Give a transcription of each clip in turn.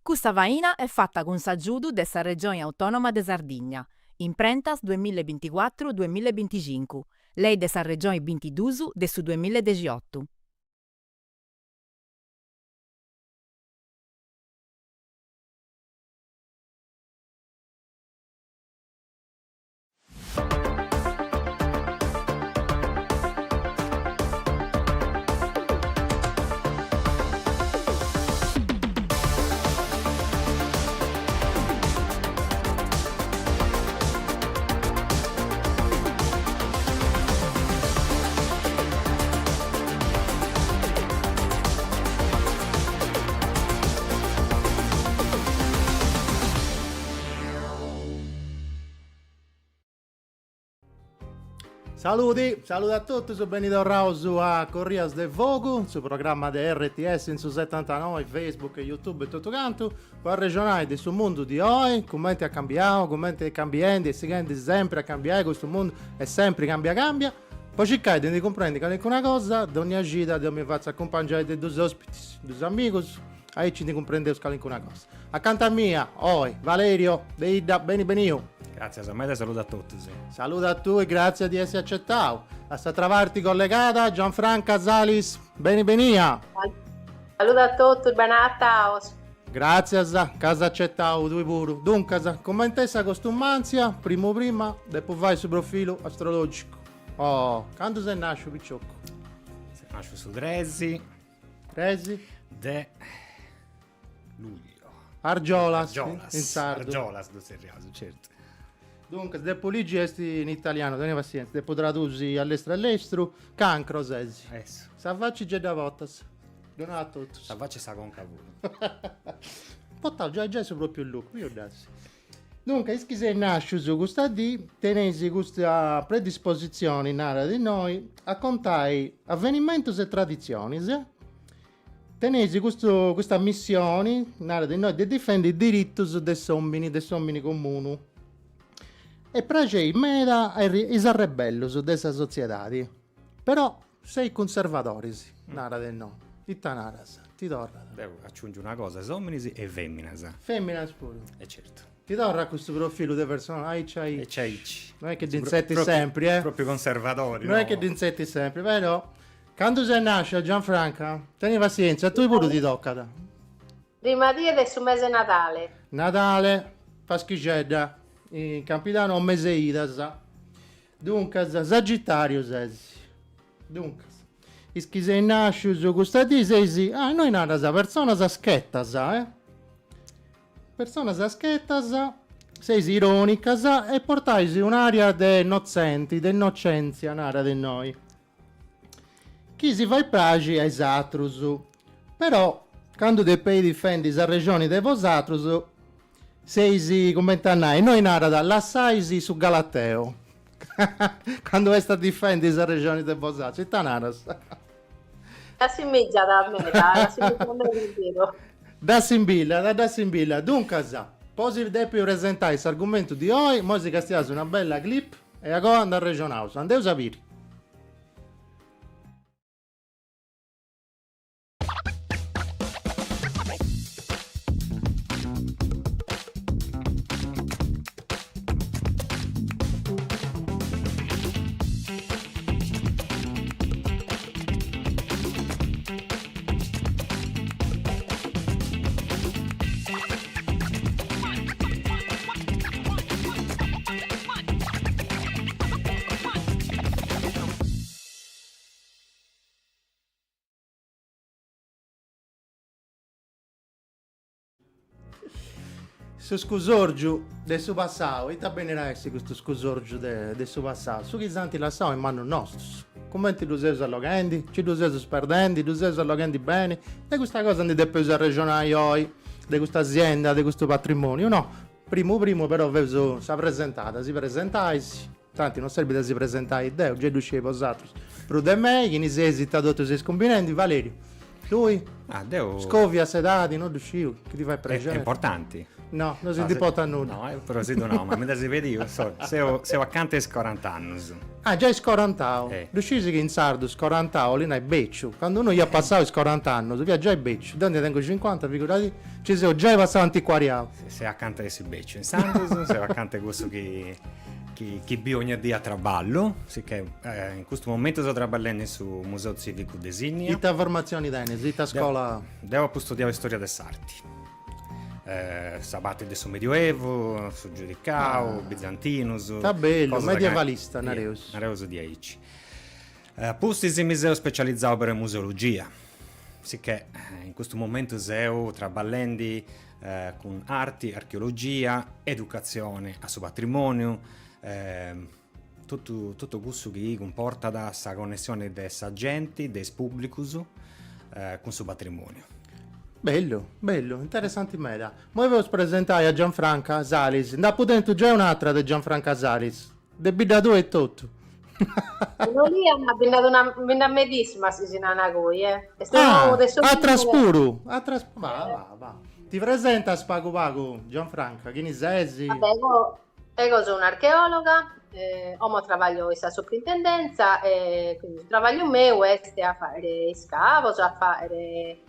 Custa faina est fata cun s'agiudu de sa Regioni Autònoma de Sardigna, Imprentas duemilla e binticuatru duemilla e binticincu, Lei de sa Regioni bintidus de su duemilla e dexiotu. Saludi, saludu a totus, beni torraus a Corrias de Fogu, su programma de RTS in su 79, Facebook, YouTube e totu cantu, po arrexonai de su mundu di oi, cumenti at cambiau, cumenti est cambiendi e sighendi sempri a cambiai custu mundu est sempri cambia cambia, po circai de ndi cumprendi calincuna cosa, dònnia cida deu mi fatzu acumpangiai de dus ospitis, dus amigus, Aici ndi cumprendeus calincuna cosa. Acanta mia, oi, Valerio Deidda, beni beniu. Gràtzias meda e saludu a totus. Saludu a tui, gràtzias di essi acetau. A s'atra parti collegada, Gianfranca Salis, beni benia. Saludu a totus, beni agataus. Gràtzias ca as acetau tui puru. Duncas, cumenti est sa costumàntzia, primu prima depu fai su profilu astrològicu. Oh, candu ses nàsciu piciocu? Seu nàsciu su tresi. Tresi. De luglio. Argiolas, Argiolas. in sardu. Argiolas ddu tzerriaus, certu. Duncas, depu ligi est in italianu, teni passienza, depu tradusi a lestru a lestru, cancro ses. Essu. Sa facci giai dda portas, ddu nau a totus. Sa facci e sa conca puru. Portaus giai giai su propriu look, biu dd'as. Duncas, is chi seis nascius custa dì teneis custa predispositzioni, narat innoi, a contai avenimentus e traditzionis. Teneis custu custa missioni, narat innoi, de difendi is diritus de s'omini, de s'omini comunu. E praxeis meda a is arrebellus de sa sotziedadi. Però seis cunservadoris, narat innoi. Ita naras? Ti torrat? Deu aciungiu una cosa, is ominis e feminas. Feminas puru. E certu. Ti torrat custu profilu de persona aici aici. Aici aici. No est chi dd'intzetis sempri, eh. Propriu conservadori, no. No est chi dd'intzetis sempri, però candu ses nascia Gianfranca, teni passienzia, a tui puru ti tocat. Prima die de su mese Nadale. Nadale, Paschixedda, in Campidanu o mese 'e Idas. Duncas, Sagitàriu ses. Duncas, is chi seis nàscius custa dì seis, ah, innoi naras, personas schetas, eh? Personas schetas, seis irònicas e portais un'ària de notzenti, de innocèntzia, narat innoi, chi si fait praxi a is atrus. Però, candu depeis difendi s'arrexoni de bosatrus, Seis cumenti a nai, innoi narat, lassais su galateo candu est a difendi is arrexonis de bosatrus, ita naras? Dd'assimìgiat meda, dd'assimìgiat meda in giru. Dd'assimbillat, dd'assimbillat. Duncas, po si depi presentai s'argumentu di oi, moi si castiaus una bella clip e agoa nd'arrexonaus. Andeus a biri. Su scusòrgiu de su passau, ita benit a essi custu scusòrgiu de de su passau? Su chi s'ant lassau is mannus nostus. Cumenti ddu seus alloghendi? Nci ddu seus sperdendi? Ddu seus alloghendi beni? De custa cosa ndi depeus arrexonai oi, de custa sienda, de custu patrimoniu, no? Primu primu però feus sa presentada, si presentais. Tanti non serbit a si presentai deu, gei ddu scieis bosatrus prus de mei, chini seis, ita totu seis cumbinendi, Valeriu, tui? Ah, deu... Scovia s'edadi, no ddu sciu, chi ti fait prexeri. Est importanti. No, no si ndi portat nudda. No, però si ddu nau, ma mi dd'as pediu, sorry, seu seu acanta 'e is corant'annus. Ah, giai is corantau. Ddu sciis chi in sardu scorantau 'olit nai beciu, candu unu iat passau is corant'annus fiat giai beciu, deu ndi tengu cincuanta, figuradì, nci seu giai passau anticuariau. Seu acanta 'e essi beciu, intzandus seu acanta 'e cussu chi chi biu ogna dì a traballu, sicchè in custu momentu seu traballendi in su Museu Tzivicu de Sinnia. Ita formatzioni tenis, ita scola? Deu apu studiau istoria de s'arti. Sa parti de su Medioevu, su Giudicau, Bizantinus. Ita bellu, medievalista nareus. Nareus diaici. A pustis mi seu specializau però in museologia, sicchè in custu momentu seu traballendi cun arti, archeologia, educatzioni a su patrimoniu, totu totu cussu chi cumportat sa connessioni de sa genti, de is publicus cun su patrimoniu. Bellu, bellu, interessanti meda. Moi boleus presentai a Gianfranca Salis, nd'apu tentu giai un'atra de Gianfranca Salis, de bidda tua etotu. Un'olia, ma bi nd'at una, bi nd'at medissimas si nana goi, eh. Est unu de sos Atras puru, atras, va, va, va. Ti presentas pagu pagu, Gianfranca, chini ses? Vabbè, ego, ego so un'archeologa, como trabaglio in sa soprintendenza e quindi su trabagliu meu est a faghere iscavos, a faghere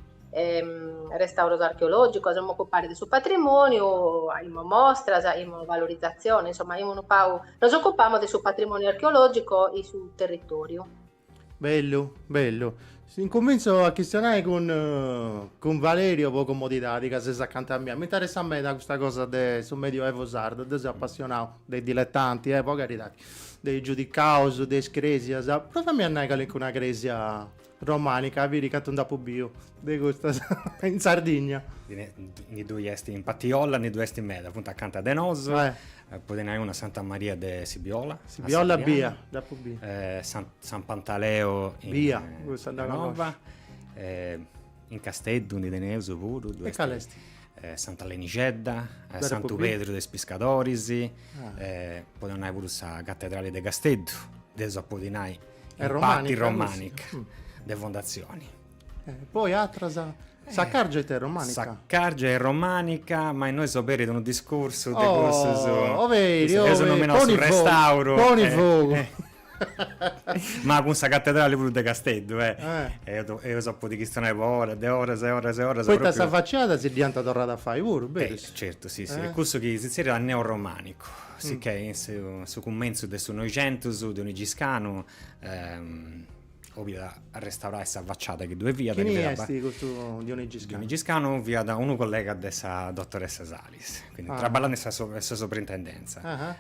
restauros archeologicos, a m'occupare de su patrimoniu, faghimus mostras, faghimus valorizatzione, insomma, faghimus unu pagu, nos occupamus de su patrimoniu archeologico in su territoriu. Bellu, bellu. Incumintzu a chistionai cun cun Valerio po comodidadi ca ses acanta a mia. M'interessat meda custa cosa de su medioevo sardu, deu seu apassionau de diletanti, po caridadi, de is giudicaus, de is cresias. Provami a nai calincuna cresia romanica, a biri cantu nd'apu biu de custas in Sardigna. Ndi ddoi est in Patiolla, ndi ddoi est meda, funt acanta de nosu. Podis nai una Santa Maria de Sibiola. Sibiola bia, dd'apu bia. San Pantaleo in Bia, cussa dda connosciu. In Casteddu ndi teneus puru. E cali est? Santa Lenixedda, Santu Pedru de is Piscadoris, podeus nai puru sa Catedrali de Casteddu, dd'eus a podi nai in parti romanica de fondatzioni. Poi atras Saccargia ita est romanica? Saccargia est romanica, ma innoi s'oberit unu discursu de cussus. Oh, veri, oh, Eus nominau su restauru. Poni fogu. Ma cun sa cattedrali puru de Casteddu, eh. Eus a podi chistionai po oras, de oras e oras e oras. Poita sa faciada si dd'iant torrada a fai puru, berus? Certu, si, si. Cussu chi si zerriat neoromanicu, sicchè in su cumentzu de su Noixentus, Dionigi Scanu 'Oliat arrestaurai sa faciada chi ddue fiat. Chini est custu Dionigi Scanu? Dionigi Scanu fiat unu collega de sa dotoressa Salis, quindi traballat in sa soprintendenza.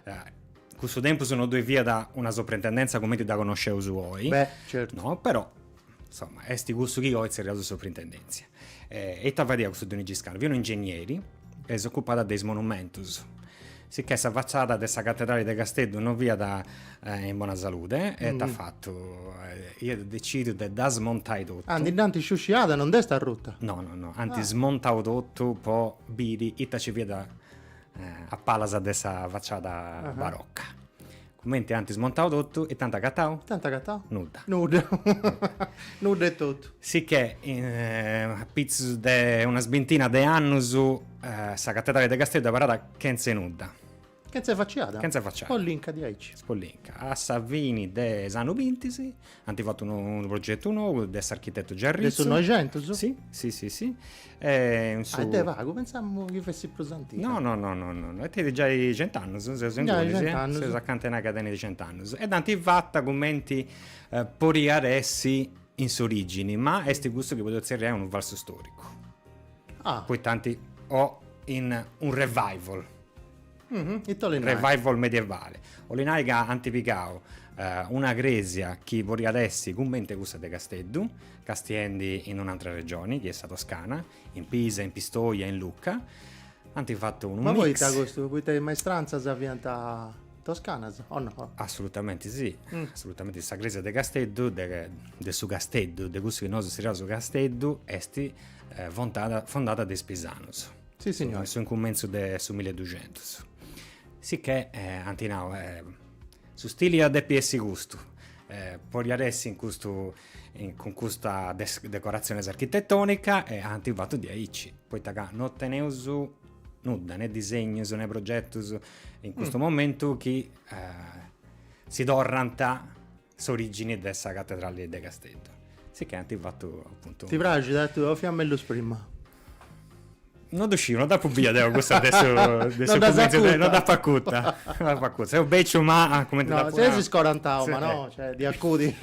Cussu tempus no ddue fiat una soprintendenza cumenti dda connosceus oi. Beh, certu. No, però, insomma, est cussu chi oi tzerriaus soprintendenzia. E ita fadiat custu Dionigi Scanu? Fiat unu ingegneri e s'ocupat de is monumentus. Sicchè sa faciada de sa catedrali de Casteddu no fiat in bona salude e ita at fatu, iat decidiu de dda smontai totu. Ah, ndi dd'ant sciusciada, non nd'est arruta? No, no, no, ant smontau totu po biri ita ci fiat a palas de sa faciada barocca. Cumenti ant smontau totu, ita ant agatau? Ita ant agatau? Nudda. Nudda. Nudda e totu. Sicchè a pitzus de unas bintina de annus sa catedrali de Casteddu abarrat chentze nudda. Chentze faciada? Chentze faciada. Spollinca diaici. Spollinca. A sa fini de s'annu bintis Ant fatu unu progetu nou de s'architetu Giarrizzo. De su Noixentus? Si, si, si, si. E in su... Ah, de pagu, pensamu chi fessit prus antiga. No, no, no, no, no, no. E tenit giai cent'annus, seus ingunis, eh? Seus acanta 'e nai ca tenit cent'annus. E dd'ant fata cumenti podiat essi in s'origini, ma est cussu chi podeus tzerriai unu falsu storicu. Ah. Poita ant o in un revival. Ita 'olit nai? Revival medievale. 'Olit nai ca ant pigau una cresia chi podiat essi cumenti cussa de Casteddu, castiendi in un'antra regioni, chi est sa Toscana, in Pisa, in Pistoia, in Lucca, ant fatu unu mix. Ma poita custu? Poita is maestranzas fiant toscanas, o no? Assolutamente sì, assolutamente sa cresia de Casteddu, de de su Casteddu, de cussu chi nosu tzerriaus su Casteddu, est fondada de is pisanus. Si signori. In su incumentzu de su milleduxentus. Sicchè ant nau, su stili iat depi essi custu, podiat essi in custu, cun custa decoratzionis architetonica e ant fatu diaici, poita ca no teneus. nudda, ne disegnus, ne progetus in custu momentu chi si torrant s'origini de sa catedrali de Casteddu. Sicchè ant fatu appuntu. Ti praxit a tui o fiat mellus prima? No ddu sciu, no dd'apu bia deu cussa de su de su cumintzu de no dd'apu acuta, no dd'apu acuta. Seu beciu ma cumenti dd'apu nau. No, ses scorantau ma no, cioè di acudi.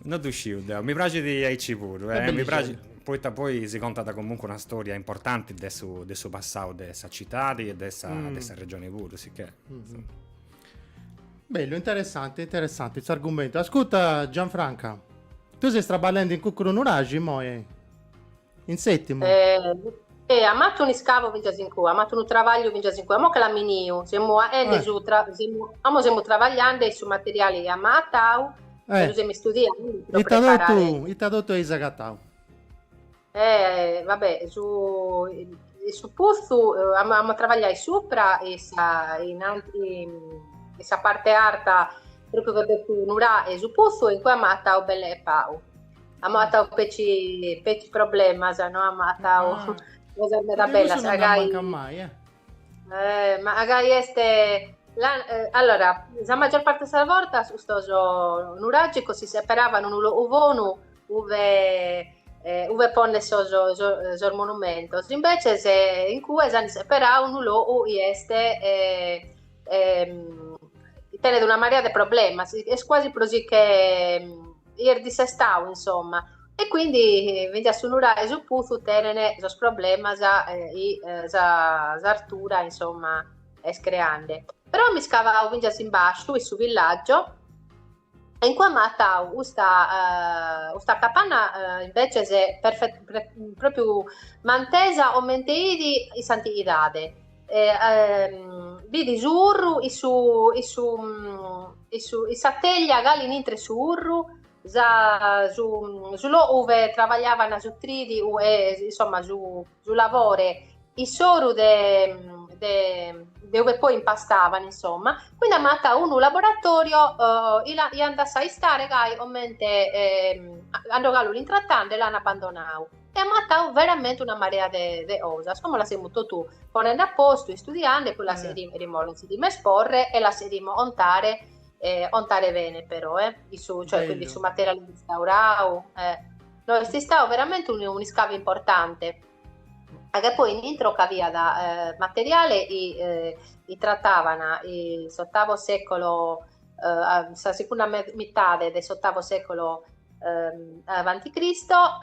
No ddu sciu deu, mi praxit aici puru, eh, mi praxit poita poi si contat comunque una storia importanti de su de su passau de sa citadi e de sa de sa regioni puru, sicchè. Bellu, interessante, interessante s'argumentu. Ascurta Gianfranca, tui ses traballendi in Cuccuru Nuraxi immoi? In Sètimu. Eh, amus atu un'iscavu fintzas in cue, amus atu unu trabagliu fintzas in cue, como che l'at miniu, semus aende su tra, semus, como semus trabagliende su materiale chi amus agatau, e lu semus istudiende pro Ita preparare. totu, ita totu eis agatau? Eh, vabbè, su, su putzu amus amus a trabagliai supra in sa in in sa parte arta propriu ue b'est su nurà e su putzu e in cue amus agatau belle e pagu. Amus agatau petzi petzi problemas, no amus agatau ah. cosas meda bellas. Non mancat mai, eh. Eh, ma gai est la, eh, allora, sa maggior parte de sas bortas custos nuragicos si seperaban unu logu bonu ue eh, ue ponner sos, sos, sos monumentos. Imbeces in cue s'an seperau unu logu chi est eh, eh, tenet una marea de problemas, est quasi pro si che est dissestau insomma e quindi fintzas su nuraghe e su putzu tenen sos problemas chi sa s'artura insomma est creande. Però amus iscavau fintzas in basciu in su villaggio e in cue amus agatau custa custa capanna inveces perfet propriu mantesa comente 'it in s'antighidade b'it su 'urru in su in su in su in sa teglia galu in intro 'e su 'urru sa su su logu ue trabagliaban su tridigu e insomma su su lavore issoru de de de ue poi impastaban insomma, quindi amus agatau unu laboratorio chi l'an dassau istare gai comente cando galu l'intrattende e l'an abbandonau e amus agatau veramente una marea de de cosas, como las semus totu ponende a postu, istudiende, poi las cherimus las cherimus esporre e las cherimus contare contare bene però eh, su cioè quindi su materiale restaurau no est istadu veramente unu un'iscavu importante Che poi in intro ch'aviat materiale chi chi trattavan s'ottavo secolo sa segunda mitade de s'ottavo secolo avanti Cristo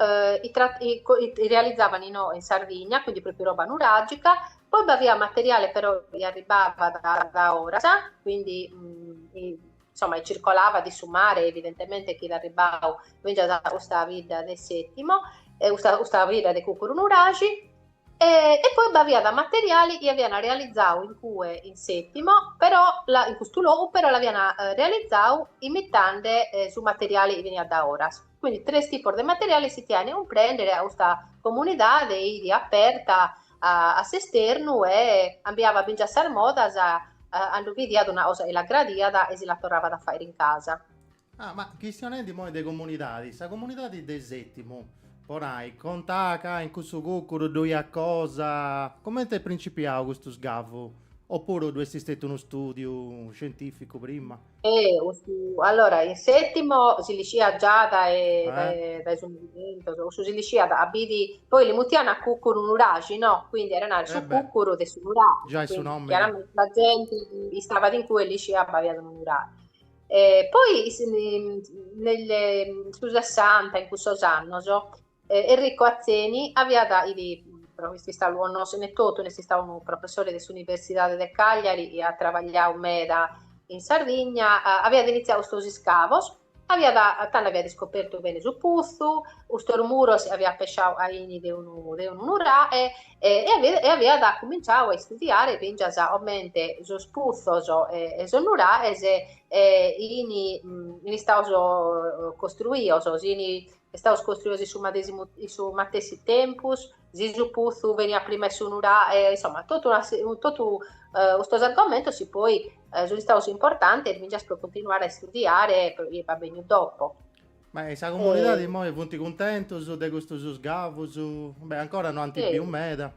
chi realizzavan inoghe in Sardigna, quindi propriu roba nuragica, poi b'aviat materiale però chi arribbavat da 'oras, quindi insomma chi circolavat in su mare evidentemente chi fit arribbadu finzas a custa bidda de Settimo e custa custa bidda de Cuccuru Nuraxi e e poi b'aviat materiali chi avian realizadu in cue in Settimo però la in custu logu però l'avian realizadu imitende su materiale chi beniat da 'oras quindi tres tipos de materiale si tian cumprendere a custa comunidade 'it aperta a a s'esternu e cambiabat finzas sas modas cando bidiat una cosa chi l'agradiat e si la torrabat a fagher in casa. Ah, ma chistionendi immoi de comunidadi, sa comunidadi de Sètimu, po nai, contàt ca in cussu cùcuru ddoi iat cosa, cumenti est principiau custu sgavu? Opuru ddu est stetiu unu stùdiu scientìficu prima? Eh, custu, allora, in Settimo si l'isciat già dae, dae, dae su Noighentos, cussu si l'isciat a bidi, poi li mutian a Cuccuru Nuraxi, no? Quindi era nare su cuccuru de su nuraxi. Giai su nomini. Chiaramente sa gente istavat in cue e l'isciat b'aviat unu nuraxi. E poi nel su sessanta, in cussos annos, Enrico Atzeni aviat 'it pro est istadu lu connoschen totu, est istadu unu professore de s'Universidade de Cagliari e at trabagliadu meda in Sardigna, aviat iniziadu custos iscavos, aviat tando aviat iscopertu bene su putzu, custos muros aviat pesciadu ca 'ini de unu de unu nuraghe e e aviat cuminciadu a istudiare finzas comente sos putzos e sos nuraghes 'ini 'ini istados costruidos, si 'ini istados costruidos in su matesimu in su matessi tempus, si su putzu beniat prima 'e su nuraghe, insomma totu una totu custos argomentos si poi sun istados importantes finzas pro continuare a istudiare pro chie b'at bennidu dopo. Ma in sa comunidadi immoi funt cuntentus de custus sgavus? Beh, ancora no ant biu meda.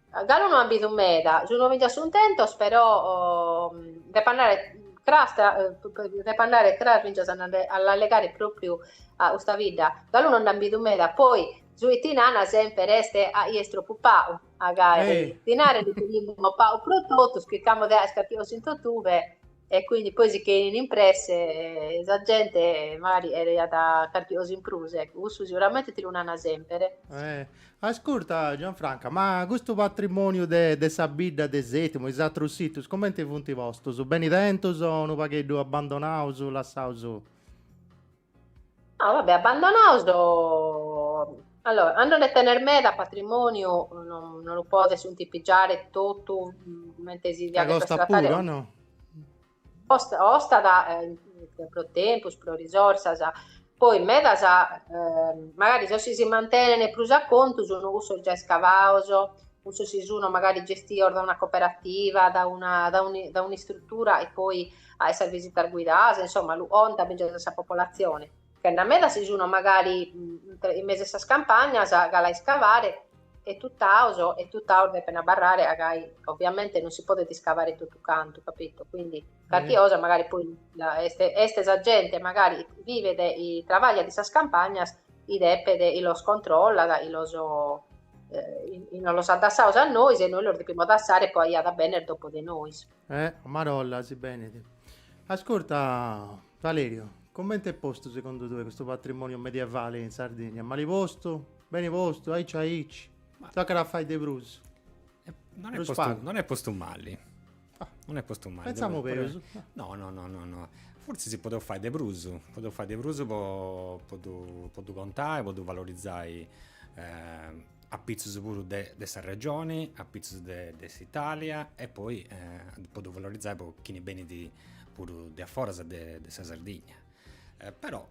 Galu no an bidu meda, sun fintzas cuntentos, però depo andare cras, depo andare cras fintzas a l'allegare propriu a custa bidda, galu non nd'an bidu meda, poi su chi ti nana semper est ah est tropu pagu, a gai dinare ndi tenimus pagu pro totus, chircamus de aer carchi cosa in totube E quindi poi si che 'enin in presse sa gente magari cheriat carchi cosa in prus, ecco, cussu siguramente ti lu nana semper. Eh, ascurta Gianfranca, ma custu patrimoniu de de sa bidda de Setimu, is atrus situs, cumenti funt postus? Beni tentus o unu pagheddu abbandonaus, lassaus? No, vabbè, abbandonaus, allora, a non nde tenner meda patrimoniu non, non lu podes cuntipigiare totu comente si diat deper trattare. Puru, no? Costa, costat eh, pro tempus, pro risorsas, poi medas, eh, magari sos chi si mantenen prus a contu sun cussos già iscavados, cussos chi sun magari gestidos da una cooperativa, da una, da un, da un'istruttura e poi a sas visitas guidadas, insomma, lu contat fintzas a sa popolatzione, che nd'at meda si sun magari in mesu 'e sas campagnas galu a iscavare e tutados e tutados depen abarrare a gai ovviamente non si podet iscavare totu cantu, capito? Quindi carchi cosa magari poi est est sa gente magari vivet e trabagliat in sas campagnas chi depet chi los controllat chi los chi nos los at dassados a nois e nois los depimus dassare poi a chie at a benner dopo de nois. Eh, marolla si benit. Ascurta, Valerio, comente est postu segundu tue custu patrimoniu medievale in Sardigna? Mali postu? Beni postu? Aici aici? Tocat a fai de prus? Non est postu, non est postu mali. Ah. Non est postu mali. Pentzamu peus. No, no, no, no, no. Fortzis podeus fai de prus, podeus fai de prus po po ddu po ddu contai, po ddu valorizai apitzus puru de de sa regioni, apitzus de de s'Italia e poi po ddu valorizai po chini benit puru de a foras de de sa Sardigna. Però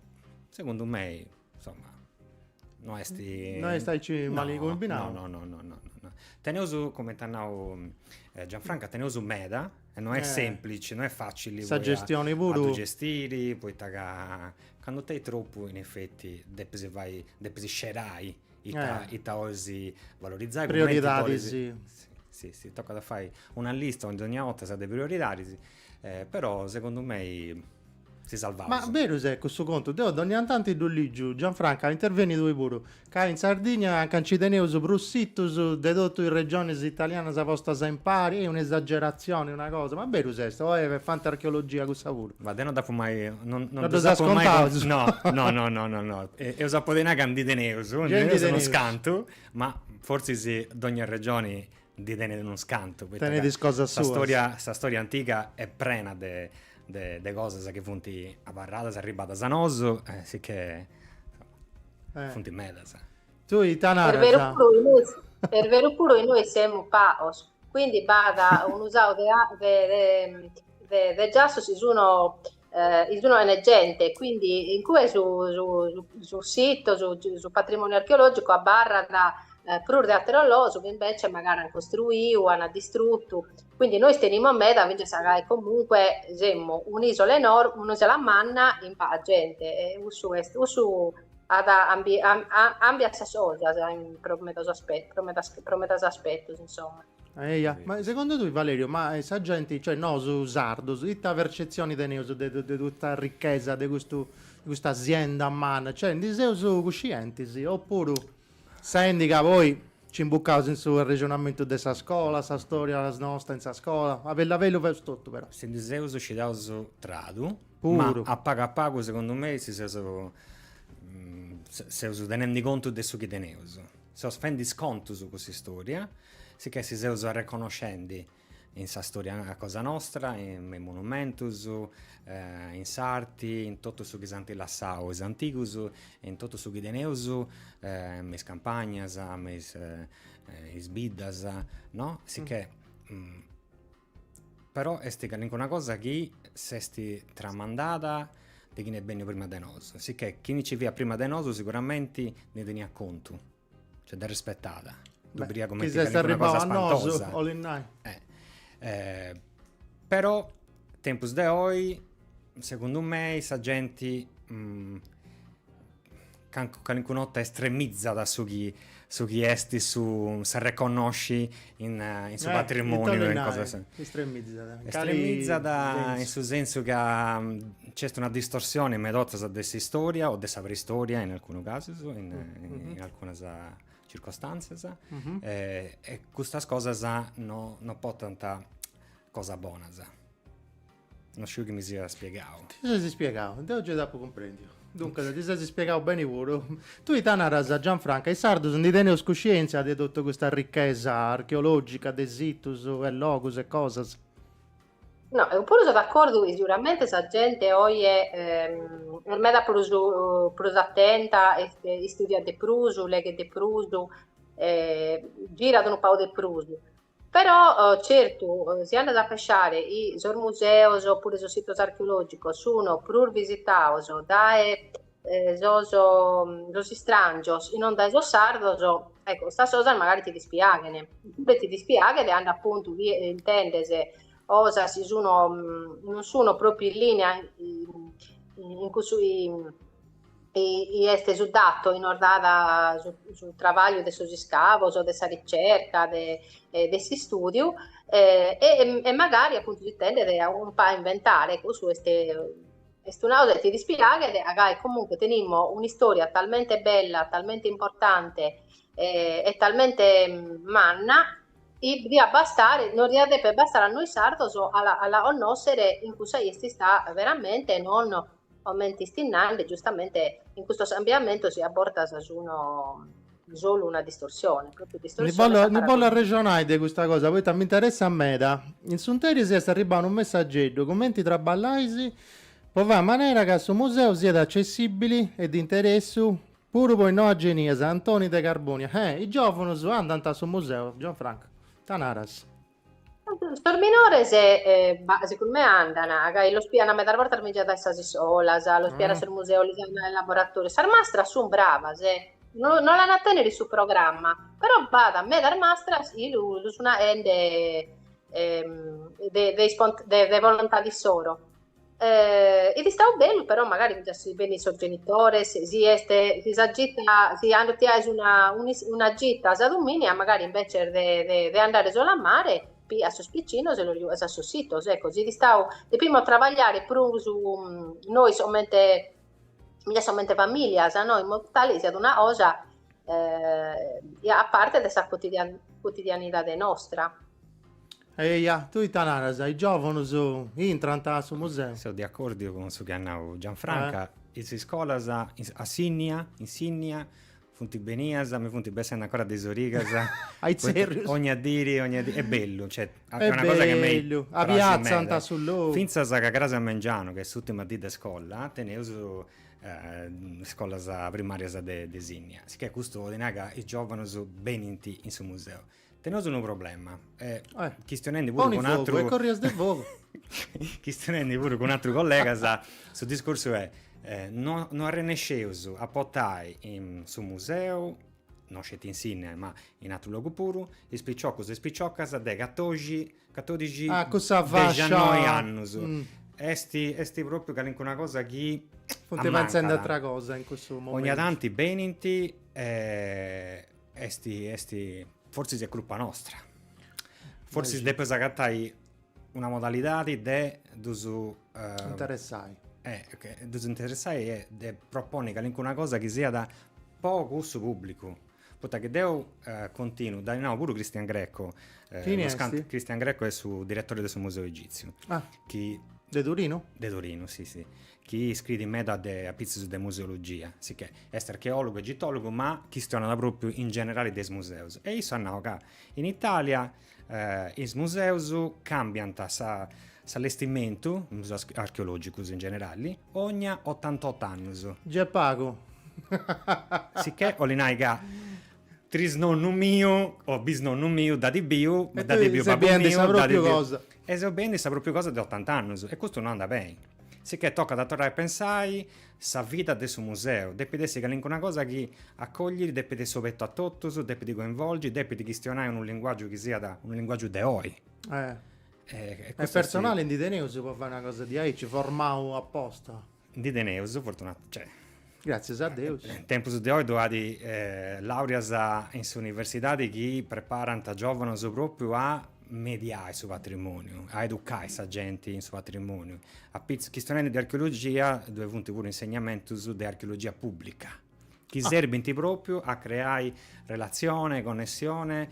segundu mei, insoma, no est No est aici mali cumbinau? No, no, no, no, no. Teneus, cumenti at nau Gianfranca, teneus meda e no est semplici, no est facili Sa gestioni puru. A ddu gestiri, poita ca candu tenis tropu in effetti depis fai, depis scerai ita ita 'olis valorizai. Prioridadis. Si, si, tocat a fai una lista dogna 'orta de prioridadis, però segundu mei si salvaus. Ma berus est cussu contu, deu dogna tanti ddu ligiu, Gianfranca interveni tui puru, ca in Sardigna anca nci teneus prus situs de totu is regionis italianas postas impari, est un'esageratzioni una cosa, ma berus est o est fantarcheologia cussa puru? Ma deu no dd'apu mai, non non ddus apu mai contaus? No, no, no, no, no, no, eus a podi nai ca ndi teneus, ndi teneus unus cantu, ma fortzis dogna regioni ndi tenit unus cantu, poita ca sa storia, sa storia antiga est prena de de de cosas chi funt abarradas, arribbadas a nosu, sicchè funt medas. Tui ita naras? Est beru puru, nois, est beru puru chi nois semus pagos, quindi b'at unu sau de de de de giassos chi sun chi sun chene gente, quindi in cue su su su sito, su su patrimoniu archeologicu abarrat prus de ateros logos chi invece magari an costruiu, an distruttu, quindi nois tenimus meda finzas ca comunque semus un'isola enorme, un'isola manna in paga gente e cussu est cussu at cambiat sas cosas in pro medas aspetos pro medas pro medas aspetos insomma. Eia, ma segundu tui Valerio, ma sa genti, cioè nosu sardus, ita percetzioni teneus de de custa ricchesa, de custu de custa sienda manna, cioè ndi seus cuscientis opuru sendi ca poi nci imbucaus in su arrexonamentu de sa scola, sa storia nosta in sa scola, a bellu a bellu faeus totu però. Si ndi seus scidaus tradu, ma a pagu a pagu segundu mei si seus seus tenendi contu de su chi teneus, seus fendi is contus cun s'istoria, sicchè si seus arreconnoscendi in sa storia cosa nostra, in is monumentus, in s'arti, in totu su chi s'ant lassau is antigus, in totu su chi teneus me is campagnas, me is biddas, no? Sicchè però est calincuna cosa chi s'est tramandada de chini est benniu prima de nosu, sicchè chini nci fiat prima de nosu siguramenti ndi teniat contu Cioè dd'arrispetat, ddu biriat cumenti calincuna cosa spantosa. 'Olit nai. Eh, però tempus de oi, segundu mei, sa genti calincuna 'orta estremizat su chi. su chi est su s'arreconnosci in in su patrimoniu e in cosas. Estremizat. Estremizat in su sensu ca nc'est una distorsione meda 'ortas de s'istoria o de sa preistoria in alcunu casus, in alcunas circostantzias e custas cosas no no portant cosas bonas. No sciu chi mi sia spiegau. Ti ses spiegau, deu gei t'apu cumprendiu. Duncas ti ses spiegau beni puru. Tui ita naras, Gianfranca, is sardus ndi teneus cuscientzia de totu custa richesa archeologica de situs e logus e cosas? No, eo puru so d'acordu, siguramente sa gente oje est meda prus prus atenta, est istudiat de prus, leghet de prus, girat unu pagu de prus Però certu, si andat a pesciare chi sos museos oppure sos sitos archeològicos sun prus visitados dae sos sos istràngios e non dae sos sardos, ecco, custas cosas magari ti dispiaghen, oppure ti dispiaghet cando apuntu chi intendes cosas chi sun non sun propriu in linea in cussu chi est su datu chi nos dat su su trabagliu de sos iscavos, de sa ricerca, de de s'istùdiu e e magari apuntu si tendet a unu pagu a inventare, cussu est est una cosa chi ti dispiaghet, a gai comunque tenimus un'istoria talmente bella, talmente importante e talmente manna chi diat bastare, nos diat deper bastare a nois sardos a la a la connoschere in cussa chi est istada veramente e non Comente est nande, giustamente, in custos cambiamentos chi a bortas sun solu una distorsione, propriu distorsione. Ndi bollu, ndi bollu arrexonai de custa cosa, poita m'interessat meda. In s'interis est arribau unu messageddu, cumenti traballais po fai a manera ca su museu siat accessibili e de interessu puru po is noas genias, Antoni de Carbonia. Eh, is giòvunus andant a su museu, Gianfranco, ita naras? Sos minores, bah, segundu me andan, ca los pian medas bortas finzas dae sas iscolas, los pian a sos museos, lis an laboratorios, sas mastras sun bravas eh, no no l'an a tenner in su programma, però b'at medas mastras chi lu lu sun aende de de de volontade issoro Est istadu bellu però magari finzas si benint sos genitores, si est si sa gita si cando ti aes una una gita sa dominica magari invece de de de andare solu a mare pias sos piccinnos e los giughes a sos sitos, ecco, siat istadu, depimus trabagliare prus nois comente comente familias no, in modu tale chi siat una cosa a parte de sa quotidianidade nostra. Eia, tui ita naras, is giòvunus intrant a su museu? Seu de acòrdiu cun su chi at nau Gianfranca, is iscolas a Sinnia, in Sinnia, funt benias, mi funt bessendi ancora de is origas, A is tzerrius. Ogna diri, ogna diri, est bellu, cioè, est una cosa chi a mei bellu, a piatzant a su logu. Fintzas ca cras a mengianu, ca est s'ùrtima dì de scola, teneus scolas primarias de Sinnia, sicchè custu 'olit nai ca is giòvanus benint in su museu. Teneus unu problema, e chistionendi puru cun atru... E corrias de fogu. Chistionendi puru cun atrus collegas, su discursu est, no no arrennesceus a portai in su museu, no sceti in Sinnia ma in atru logu puru, is piciocus e is piciocas de catoxi, catodixi, ah, cussa fascia... dexannoi annus. Est est propriu calincuna cosa chi Funt pentzendi atra cosa in cussu momentu. Ogna tanti benint e Est est fortzis est crupa nostra. Fortzis depeus agatai una modalidadi de ddus Interessai. ddus interessai e de proponni calincuna cosa chi siat po cussu pubblicu. Poita chi deu continu, dd'at nau puru Christian Greco, Chini est? Christian Greco est su direttori de su Museu Egitziu. Ah. Chi De Torinu? De Torinu, sì sì. Chi scriit meda de apitzus de museologia, sicchè est archeologu, egitologu, ma chistionat propriu in generali de is museus. E issu at nau ca in Italia is museus cambiant sa s'allestimentu, is museus archeologicus in generali, ogna otantot'annus. Già est pagu. Sicchè 'olit nai ca trisnonnu miu o bisnonnu miu dd'at biu, dd'at biu babbu miu, dd'at biu. E seus biendi sa propriu cosa de otant'annus e custu no andat beni. Sicchè tocat a torrai a pensai sa vida de su museu, depit essi calincuna cosa chi accogliri, depit essi obertu a totus, depit coinvolgi, depit chistionai unu linguaggiu chi siat unu linguaggiu de oi. E personali ndi teneus po fai una cosa diaici, formau aposta? Ndi teneus, fortuna, cioè. Gràtzias a Deus. In tempus de oi ddu at laureas in s'universidadi chi preparant giòvanos pròpriu a mediai su patrimòniu, a educai sa genti in su patrimòniu. Apitzus, chistionendi de archeologia, ddoi funt puru insegnamentus de archeologia pùblica, chi serbint pròpriu a creai relatzione, connessione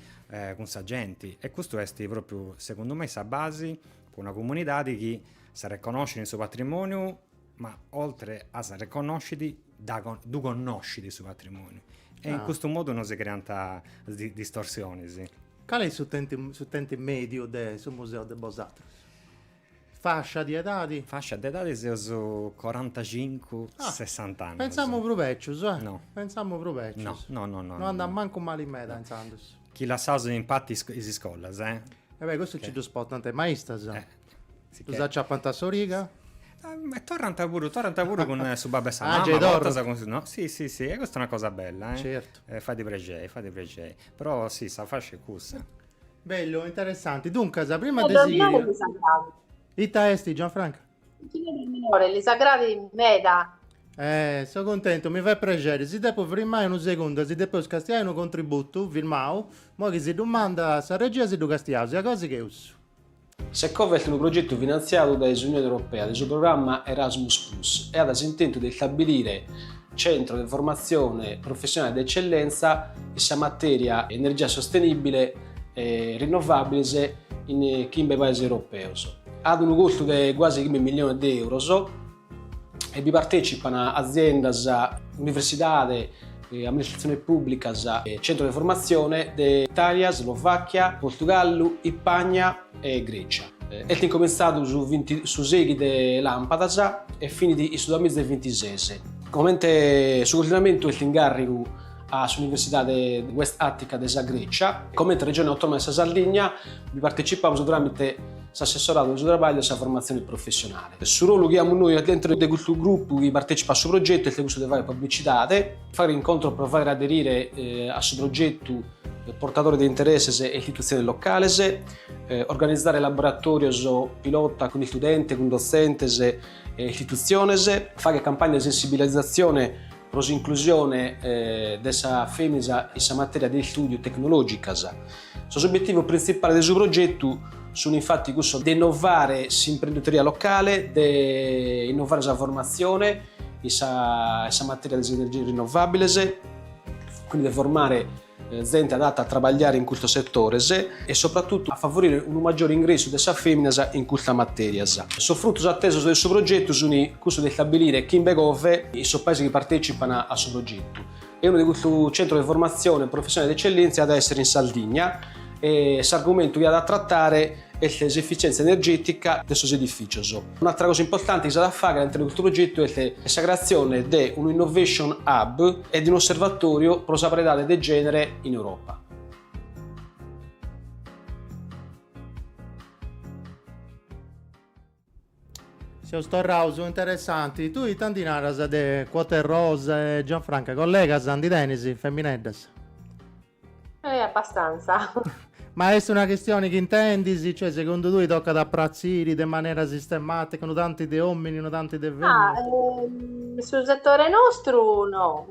cun sa genti e custu est pròpriu, segundu mei, sa basi po una comunidadi chi s'arreconnoscit in su patrimòniu ma oltre a s'arreconnoscit ddu connoscit su patrimoniu e in custu modu no si creant distorsionis. Cali est s'utenti mediu de su museu de bosatrus? Fascia di edadi? Fascia de edadi seus corantacincu, sessant'annus. Pentzamu prus becius, eh? No. Pentzamu prus becius. No, no, no. No andat mancu mali meda intzandus. Chi lassaus in parti is iscolas, eh? E beh, custu nci ddus portant is maistas. Ddus aciapant a s'origa. E torrant puru, torrant puru cun su babbu e sa mama, a bortas cun su, no? Si, si, si, e custa est una cosa bella, eh. Certu. Fait prexei, fait prexei. Però si, sa fascia est cussa. Bellu, interessanti. Duncas, prima de sighiri. Ita est, Gianfranca? Minore, lis agradit meda. Eh, so cuntentu, mi fait prexeri. Si depu frimai unu segundu, si depeus castiai unu contributu filmau, moi chi si ddu mandat sa regia si ddu castiaus, e a gosi sigheus. S'Ecova est unu progetu finantziadu dae s'Unione Europea de su programma Erasmus Plus e at s'intentu de istabilire centros de formatzione professionale de eccellenza in sa matèria energia sostenìbile e rinnovàbiles in chimbe paesos europeos. At unu costu de guasi chimbe milliones de euros e bi partècipan aziendas, universidade, amministratziones pùblicas e centros de formatzione de Itàlia, Slovàchia, Portugallu, Ispagna e Grècia. Est incomintzadu su vinti su sèighi de làmpadas e finit in su duamiza e vintises. Comente su coordinamentu est in gàrrigu a s'Universidade West Attica de sa Grècia. Comente Regione Autònoma de sa Sardigna bi partecipamus tràmite s'Assessoradu de su Traballu e sa Formatzione Professionale. Su rolu chi amus nois dentro de custu grupu chi partecipat a su progetu est cussu de fàghere publicidade, fàghere incontros pro fàghere aderire a su progetu portadores de interesses e istitutziones locales, organizare laboratòrios pilota cun istudentes, cun dotzentes e istitutziones, fàghere campagnas de sensibilizatzione pro s'inclusione de sas fèminas in sa matèria de istùdiu tecnològicas. Sos obietivos printzipales de su progetu sunt infati cussos de innovare s'imprenditoria locale, de innovare sa formatzione in sa in sa matèria de sas energias rinnovàbiles, quindi de formare zente adata a trabagliare in custos setores e sopratutu a favorire unu maggiore ingressu de sas fèminas in custas matèrias. Sos frutos atesos de su progetu sunt cussu de istabilire chimbe Cove in sos paesos chi partècipan a su progetu e unu de custu centru de formatzione professionale de ecellèntzia at a èssere in Sardigna e s'argumentu chi at a tratare est s'efficienza energètica de sos edifìcios. Un'àtera cosa importante chi s'at a fàghere all'interno de custu progetu est sa creatzione de unu Innovation Hub e de un'osservatòriu pro sa paridade de gènere in Europa. Seus torraus, interessanti. Tui ita ndi naras de Quote Rose e Gianfranca, collegas ndi tenis, femineddas? Eh, abbastanza. Ma est una chistioni chi intendis, cioè segundu tui tocat a pratziri de manera sistematica unu tanti de omini, unu tanti de feminas? Ah, in su settore nostru no,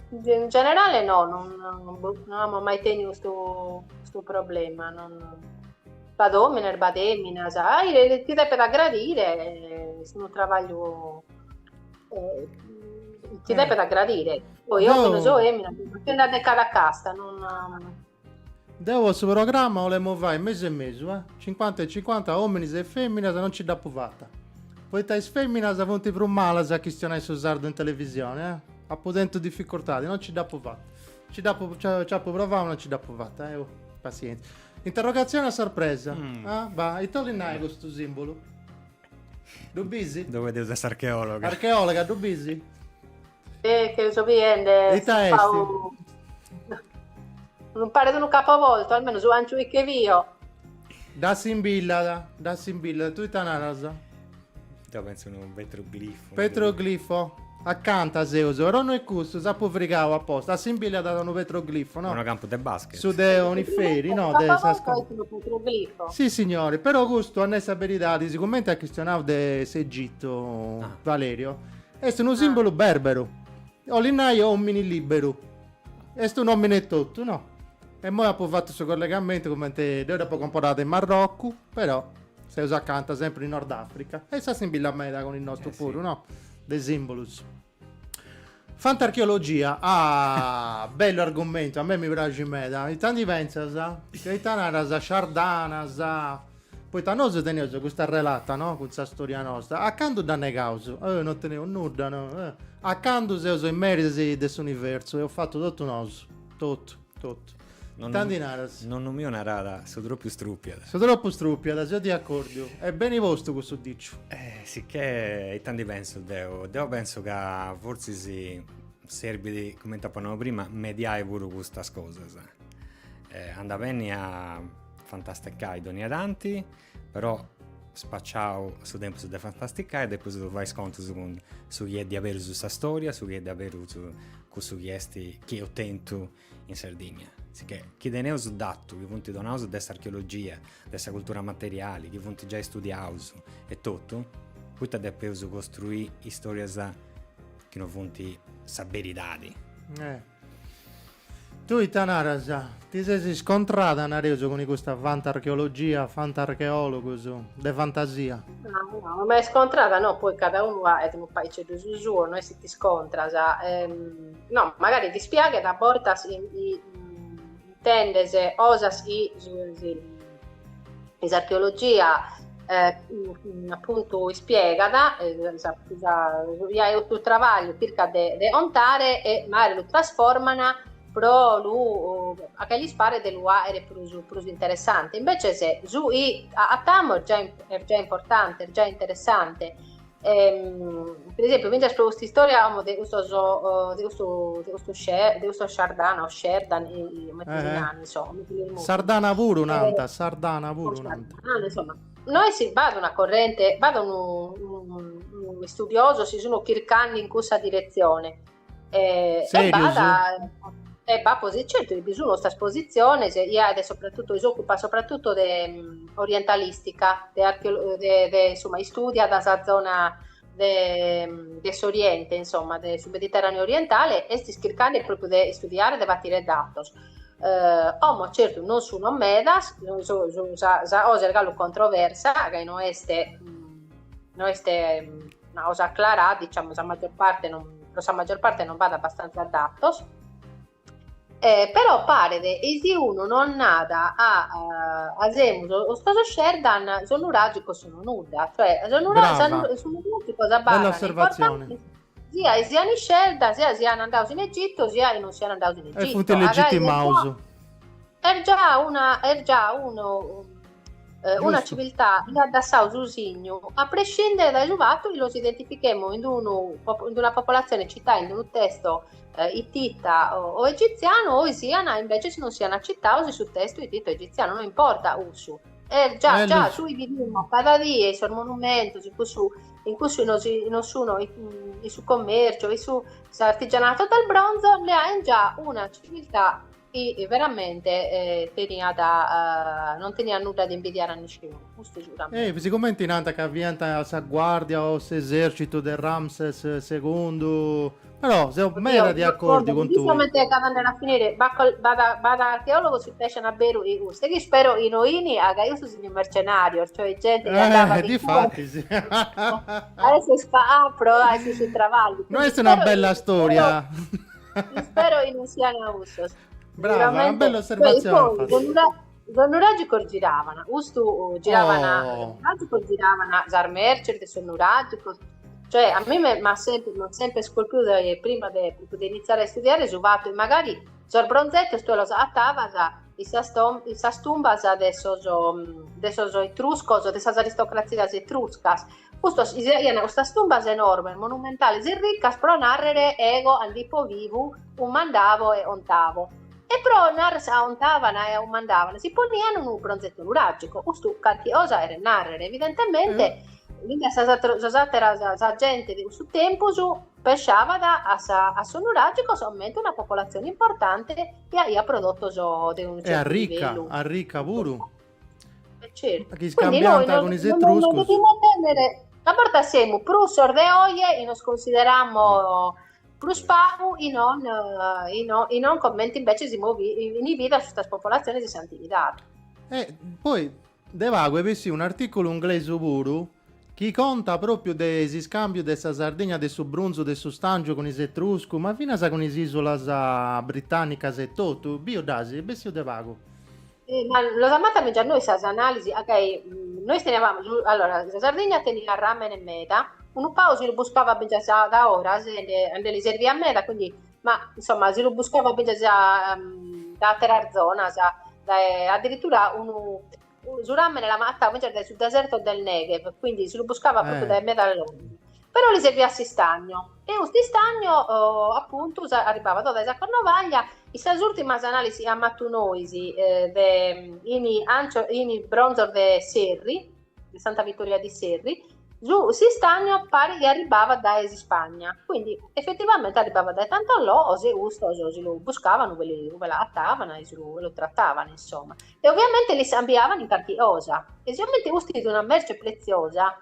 in generale no, non non amus mai teniu custu custu problema, non b'at omines, b'at eminas, ti depet aggradire, est unu trabagliu Eh, ti eh. depet aggradire. Poi no. omines o eminas, dipende de cada casta, non... Deu a su programma 'olemu fai mesu e mesu, eh? 50 e 50 ominis e feminas non ci dd'apu fata. Poita is feminas funt prus malas a chistionai su sardu in televisione, eh? Apu tentu dificultadi, non ci dd'apu fata. Ci dd'apu ci apu provau, non ci dd'apu fata, eh? Oh, pazienza. Interrogazione a sorpresa. Mm. Ah, bah, ita 'olit nai custu simbulu? Ddu bisi? Ddu bideus de s'archeologa. Archeologa, ddu bisi? Eh, che so biende. Ita est? Non paret unu capovolto, almeno su anciu che bio. Dd'assimbillat, dd'assimbillat. Tui ita naras? Deu penso unu petroglifo. Petroglifo? Acanta seus, però no est cussu, s'apu frigau aposta. Assimbillat a unu petroglifo, no? Unu campu de basket. Su de Oniferi, no? De sa scola. Unu petroglifo. Si, signori, però custu, a nai sa beridadi, sigumenti at chistionau de s'Egitto, Valerio, ah. Est unu simbolu berberu, 'olit nai omini liberu. Est un'omini etotu, no? E immoi apu fatu su collegamentu cumenti deu dd'apu comporada in Marrocu, però seus acanta sempri in Nord Africa e s'assimbillat meda cun is nostus puru, no? De simbolus. Fantarcheologia, ah, bellu argumentu, a mei mi praxit meda. Ita ndi pentzas? Ita naras Shardanas? Poita nosu teneus custa relata, no, cun sa storia nosta. A candu dda negaus? Eh, non teneus nudda, no. Eh. A candu seus is meris de s'universu, eus fatu totu nosu, totu, totu. Ita ndi naras? Nonnu miu naràt, su tropu strupiat. Su tropu strupiat, seu diacordiu. Est beni postu cussu diciu. Eh, sicchè ita ndi pensu deu? Deu pensu ca fortzis serbit, cumenti apu nau prima, mediai puru custas cosas. Eh, andat beni a fantasticai dònnia tanti, però spaciau su tempus de fantasticai depeus fai is contus cun su chi est diaberus sa storia, su chi est diaberus cussu chi est chi eus tentu in Sardigna. Sicchè chi teneus datus chi funt donaus de s'archeologia, de sa cultura materiali, chi funt giai studiaus e totu, poita depeus costruì istorias chi no funt sa beridadi? Eh. Tui ita naras? Ti ses iscontrada, nareus, cun custa fantarcheologia, fantarcheologus, de fantasia? No, no, ma iscontrada no, poi cada unu at unu paghiceddu su suo, no est chi ti iscontras. No, magari dispiaghet a bortas intendes cosas chi in s'archeologia apuntu ispiegat ja su trabagliu chircat de de contare e magari lu trasforman pro lu a ca lis paret de lu aere prus prus interessante, imbetzes su chi agatamus est già est già importante, est già interessante Per esempio, fintzas pro custa istoria como de custos de custu de custu de custos Shardana o Sherdan, comente si narat, insomma, Sardana puru nant, Sardana puru nant. Insomma, nois b'at una corrente, b'at unu unu istudiosos chi sun chircande in cussa diretzione E Serius? E b'at posi certu bi sun custas positziones, ja de soprattutto si occupat soprattutto de orientalistica, de archeolo de de insomma istudiat sa zona de de s'oriente, insomma, de su Mediterraneu orientale, est chircande propriu de istudiare, de batire datos. Como certu non sun medas, su su sa sa cosa est galu controversa, ca no est no est una cosa clara, diciamo, sa maggior parte non, pro sa maggior parte non b'at abbastanza datos, eh, però paret chi si unu non nat a, a semus custos Sherdan, sos nuragicos sono nudda, cioè sos nura, Brava. sos nuragicos abarran Bella osservatzione. importantes sia sian Sherdan, sia sian andados in Egitto, sia non sian andados in E Egitto. funt legitimaus. Est già una, est già unu una civiltà chi at dassadu su signu, a prescindere dae su fatu chi los identifichemus in unu in una popolatzione citada in unu testo ittita o egitzianu o sian invece non sian citados in su testu ittita o egitzianu, no importa cussu. Est già già su chi bidimus cada die in sos monumentos, in cussu in cussu non sun in su commercio, in su s'artigianato del bronzo, nde già una civiltà chi veramente teniat non teniat nudda de imbidiare a nisciunu, custu siguramente. E sigumenti nant ca fiant sa guardia o s'esercitu de Ramses segundu, però seu meda de acordiu cun tui. Comente at andare a finire, b'at b'at archeologos chi pescian a beru chi custu, e chi spero chi no 'ini ca custos sun mercenarios, cioè gente chi andabat Eh, difatis. A esser pro fagher su traballu. No est una bella storia. Ispero chi non sian cussos. Brava, una bella osservatzione. Poi, sos nuragicos giravan, custu giravan, oh. nuragicos giravan sas merces de sos nuragicos, cioè a mie m'at sempre, m'at sempre scolpidu dae prima de, de iniziare a istudiare su fattu chi magari sos bronzettos tue los agatavas in sas tom in sas tumbas de sos de sos etruscos, de sas aristocratzias etruscas, Custos aian custas tumbas enormes, monumentales e riccas pro narrere ego and'ipo vivu, umandavo e ontavo. E pro narrer a ontavan e a umandavan si ponian unu bronzetto nuragico. Custu carchi cosa cheret narrere. Evidentemente, fintzas sas ateras sas ateras sa gente de cussu tempus pesciavat a sa a sos nuragicos comente una popolatzione importante chi aiat prodottos de unu E certu arricca, livellu. arricca puru. Eh, certo. Chi Quindi noi scambiant non, cun is non, non etruscus. devimus tènnere. A bortas semus prus sos de oje chi nos consideramos prus pagu chi non chi non comente invece si moviant in vida custas popolatziones in s'antighidade. E poi de pagu est bessiu un'articulu inglesu puru chi contat propriu de s'iscambiu de sa Sardigna de su brunzu de su stangiu cun is Etruscus, ma finas cun is isulas britannicas e totu, biu dd'as, est bessiu de pagu. Ma los at fata fintzas nois sas analisi, ok, nois teniavamus, allora, sa Sardigna teniat ràmene meda, unu pagu si lu buscavat fintzas dae 'oras e nde li serviat meda, quindi, ma insomma si lu buscavat fintzas dae àteras zonas, dae addirittura unu su ràmene l'ant agatadu fintzas dae su deserto del Negev, quindi si lu buscavat propriu dae meda logu Però li serviat s'istagno e custu istagno apuntu arribbabat o dae sa Cornovaglia, in sas ùrtimas analisi chi amus fatu nois de in in bronzos de Serri, de Santa Vittoria di Serri, su s'istagno paret chi arribbabat dae s'Ispagna, quindi effettivamente arribbabat dae tantos logos e custos si lu buscaban ube ube l'agataban e si lu e lu trataban insomma. E ovviamente l'iscambiaban in carchi cosa e sigomente custu fit una merce preziosa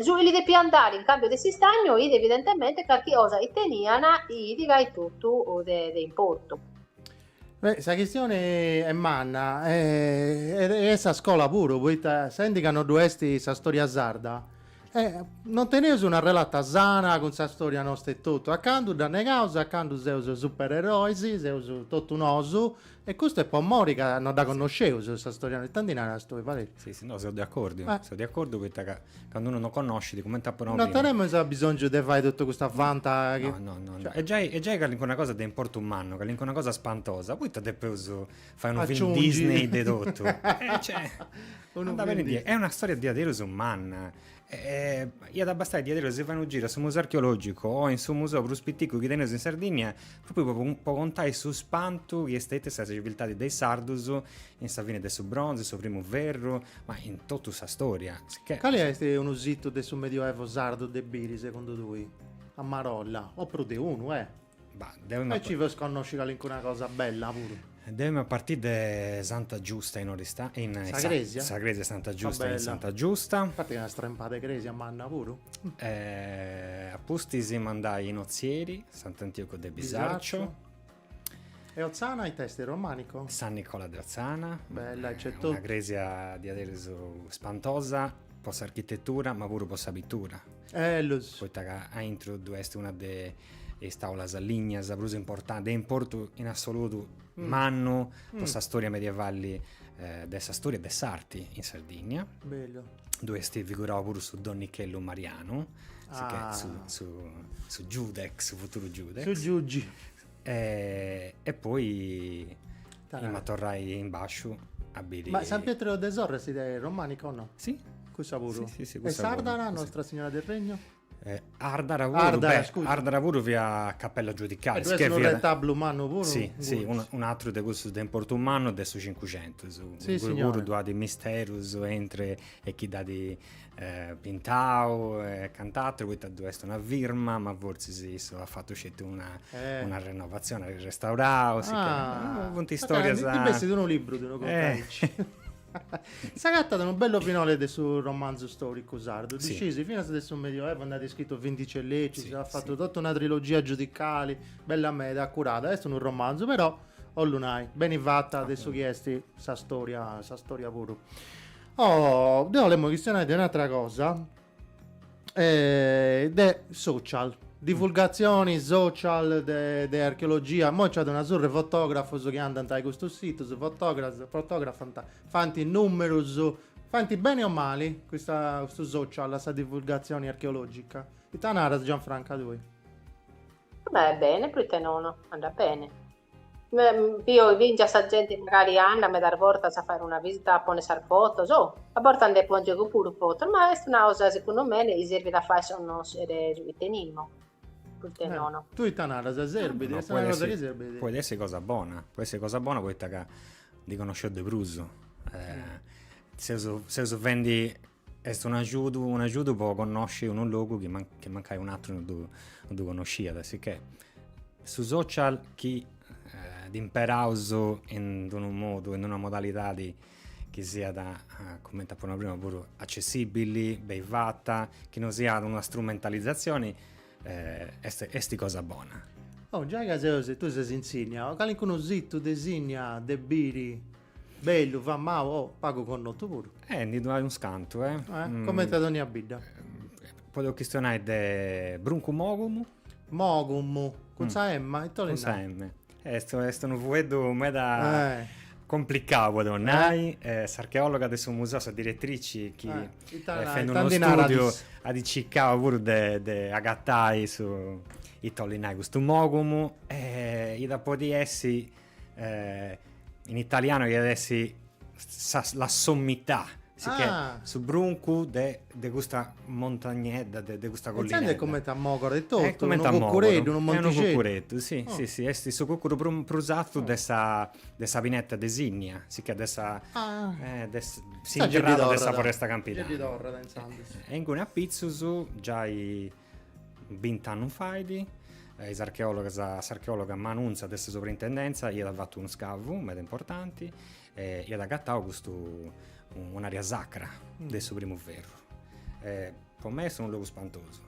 Su chi li depiant dare in càmbiu de s'istagnu fit evidentemente carchi cosa chi teniant chi fit gai totu de de importu. Beh, sa chistione est manna e est sa scola puru, poita sendi ca no ddu est sa storia sarda, non teneus una relata sana cun sa storia nosta etotu, a candu dda negaus, a candu seus supererois, seus totu nosu E custu est po mori ca no dda connosceus sa storia, ita ndi naras tui Valeriu? Si, si, no, seu de acordiu, seu de acordiu poita ca candu unu no connoscit, cumenti apu nau prima. No tenemus abisongiu de fai totu custa fanta chi. No, no, no, no. E giai e giai calincuna cosa de importu mannu, calincuna cosa spantosa, poita depeus fai unu film Disney de totu? E cioè, andat beni diaici, est una storia diaderus manna E iat a bastai diaderus si fai unu giru a su museu archeologico o in su museu prus piticu chi teneus in Sardigna propriu po contai su spantu chi est stetia sa civiltadi de is sardus in sa fini de su bronzu, in su primu ferru, ma in totu sa storia. Sicchè. Cali est unu situ de su medioevo sardu de biri segundu tui? A marolla, o prus de unu, eh. Bah, deu Aici feus connosci calincuna cosa bella puru. Deu emu a partì de Santa Giusta in Oristano, in Sa cresia? Sa cresia Santa Giusta in Santa Giusta. Infatti una strempada de cresia manna puru. A pustis emu andai in Ozieri, Sant'Antioco de Bisarcio. E Otzana ita est, romanico? San Nicola de Otzana. Bella, aici etotu. Una cresia diaderus spantosa po s'architetura ma puru po sa pitura. Ellus. Poita ca aintru ddu est una de is taulas lignas prus importanti, de importu in assolutu mannu po sa storia medievali de sa storia de s'arti in Sardigna. Bellu. Ddu est figurau puru su Donnichellu Marianu, ah. su, su, su Giudex, su futuru Giudex. Su Giugi. E, e poi emu a torrai in basciu a biri. Ma San Pietro de Sorres est romanico o no? Sì. Cussa puru? Sì, sì, sì, e Sardara, Nostra Signora del Regno? Ardara puru, Ardara, beh, scusa. Ardara puru fiat capella giudicali. E ddu est unu retablu mannu puru? Sì, sì, un'atru de cussus de importu mannu de su Cincuxentus. Sì, signore. Puru ddu at misterus intre e chi dd'at pintau e cant'atru, poita ddu est una firma, ma fortzis issu at fatu sceti una una renovatzioni, at restaurau, si che funt istorias. Ti bessit unu libru de unu contu aici. S'agatat unu bellu finale de su romanzu storicu sardu, ddu scis, finas de su Medioevo nd'at iscritu Vindice Lecis, at fatu totu una trilogia giudicali, bella meda, acurada, est unu romanzu, però, 'ollu nai, beni fata de su chi est sa storia, sa storia puru. Oh, deu 'olemu chistionai de un'atra cosa, de social, divulgatzioni social de de archeologia, immoi nc'at una surra 'e fotografus chi andant a custus situs, fotografant, faint numerus, faint beni o mali custa custu social a sa divulgatzioni archeologica? Ita naras Gianfranca tui? Beh, bene, proite nono, andat bene. Bio fintzas sa gente magari andat medas bortas a fagher una visita a ponner sas fotos, oh, a bortas nde pongio ego puru fotos, ma est una cosa segundu mene chi servit a fagher connoschere su chi tenimus, proite nono. Tui ita naras, serbit, est una cosa chi serbit. Podit essi cosa bona, podit essi cosa bona poita ca ndi connosceus de prus, seus seus fendi, est un'agiudu un'agiudu po connosci unu logu chi chi mancai un'aturu non ddu non ddu connosciat, sicchè Su social chi dd'imperaus in unu modu, in una modalidadi. chi siat, cumenti apu nau prima puru, accessibili, beni fata, chi no siat una strumentalizatzioni, est est cosa bona. Oh, giai ca seus, tui ses in Sinnia, calincunu situ de Sinnia de biri bellu, famau o pagu connotu puru. Eh, ndi ddu at unus cantu, eh. Eh, cumenti a dònnia bidda. Podeus chistionai de Bruncu Mògumu. Mògumu, cun sa M, ita 'olit Cun sa nai? M. Est est unu fueddu meda complicau podeus nai, s'archeologa de su museu, sa diretrici chi fendi unu studiu at circau puru de de agatai su ita 'olit nai custu mògumu e iat a podi essi in italianu iat essi sa la sommità, sicchè ah. su bruncu de, de custa montagnedda, de, de custa collinedda. Est comente a Mogoro e totu, unu cuccureddu, unu montixeddu. Unu cuccureddu, sì, oh. sì, sì, est su cuccuru prus, prus artu oh. de sa, de sa pineta de Sinnia, sicchè de sa, ah. eh, de s'intrada de sa foresta campidana. E inguni apitzus giai Bint'annus fait, is archeologas, s'archeologa Manunza de sa Sovrintendenza iat fatu unu scavu meda importanti e iat agatau custu un'area sacra de su primu ferru. Po mei est unu logu spantosu,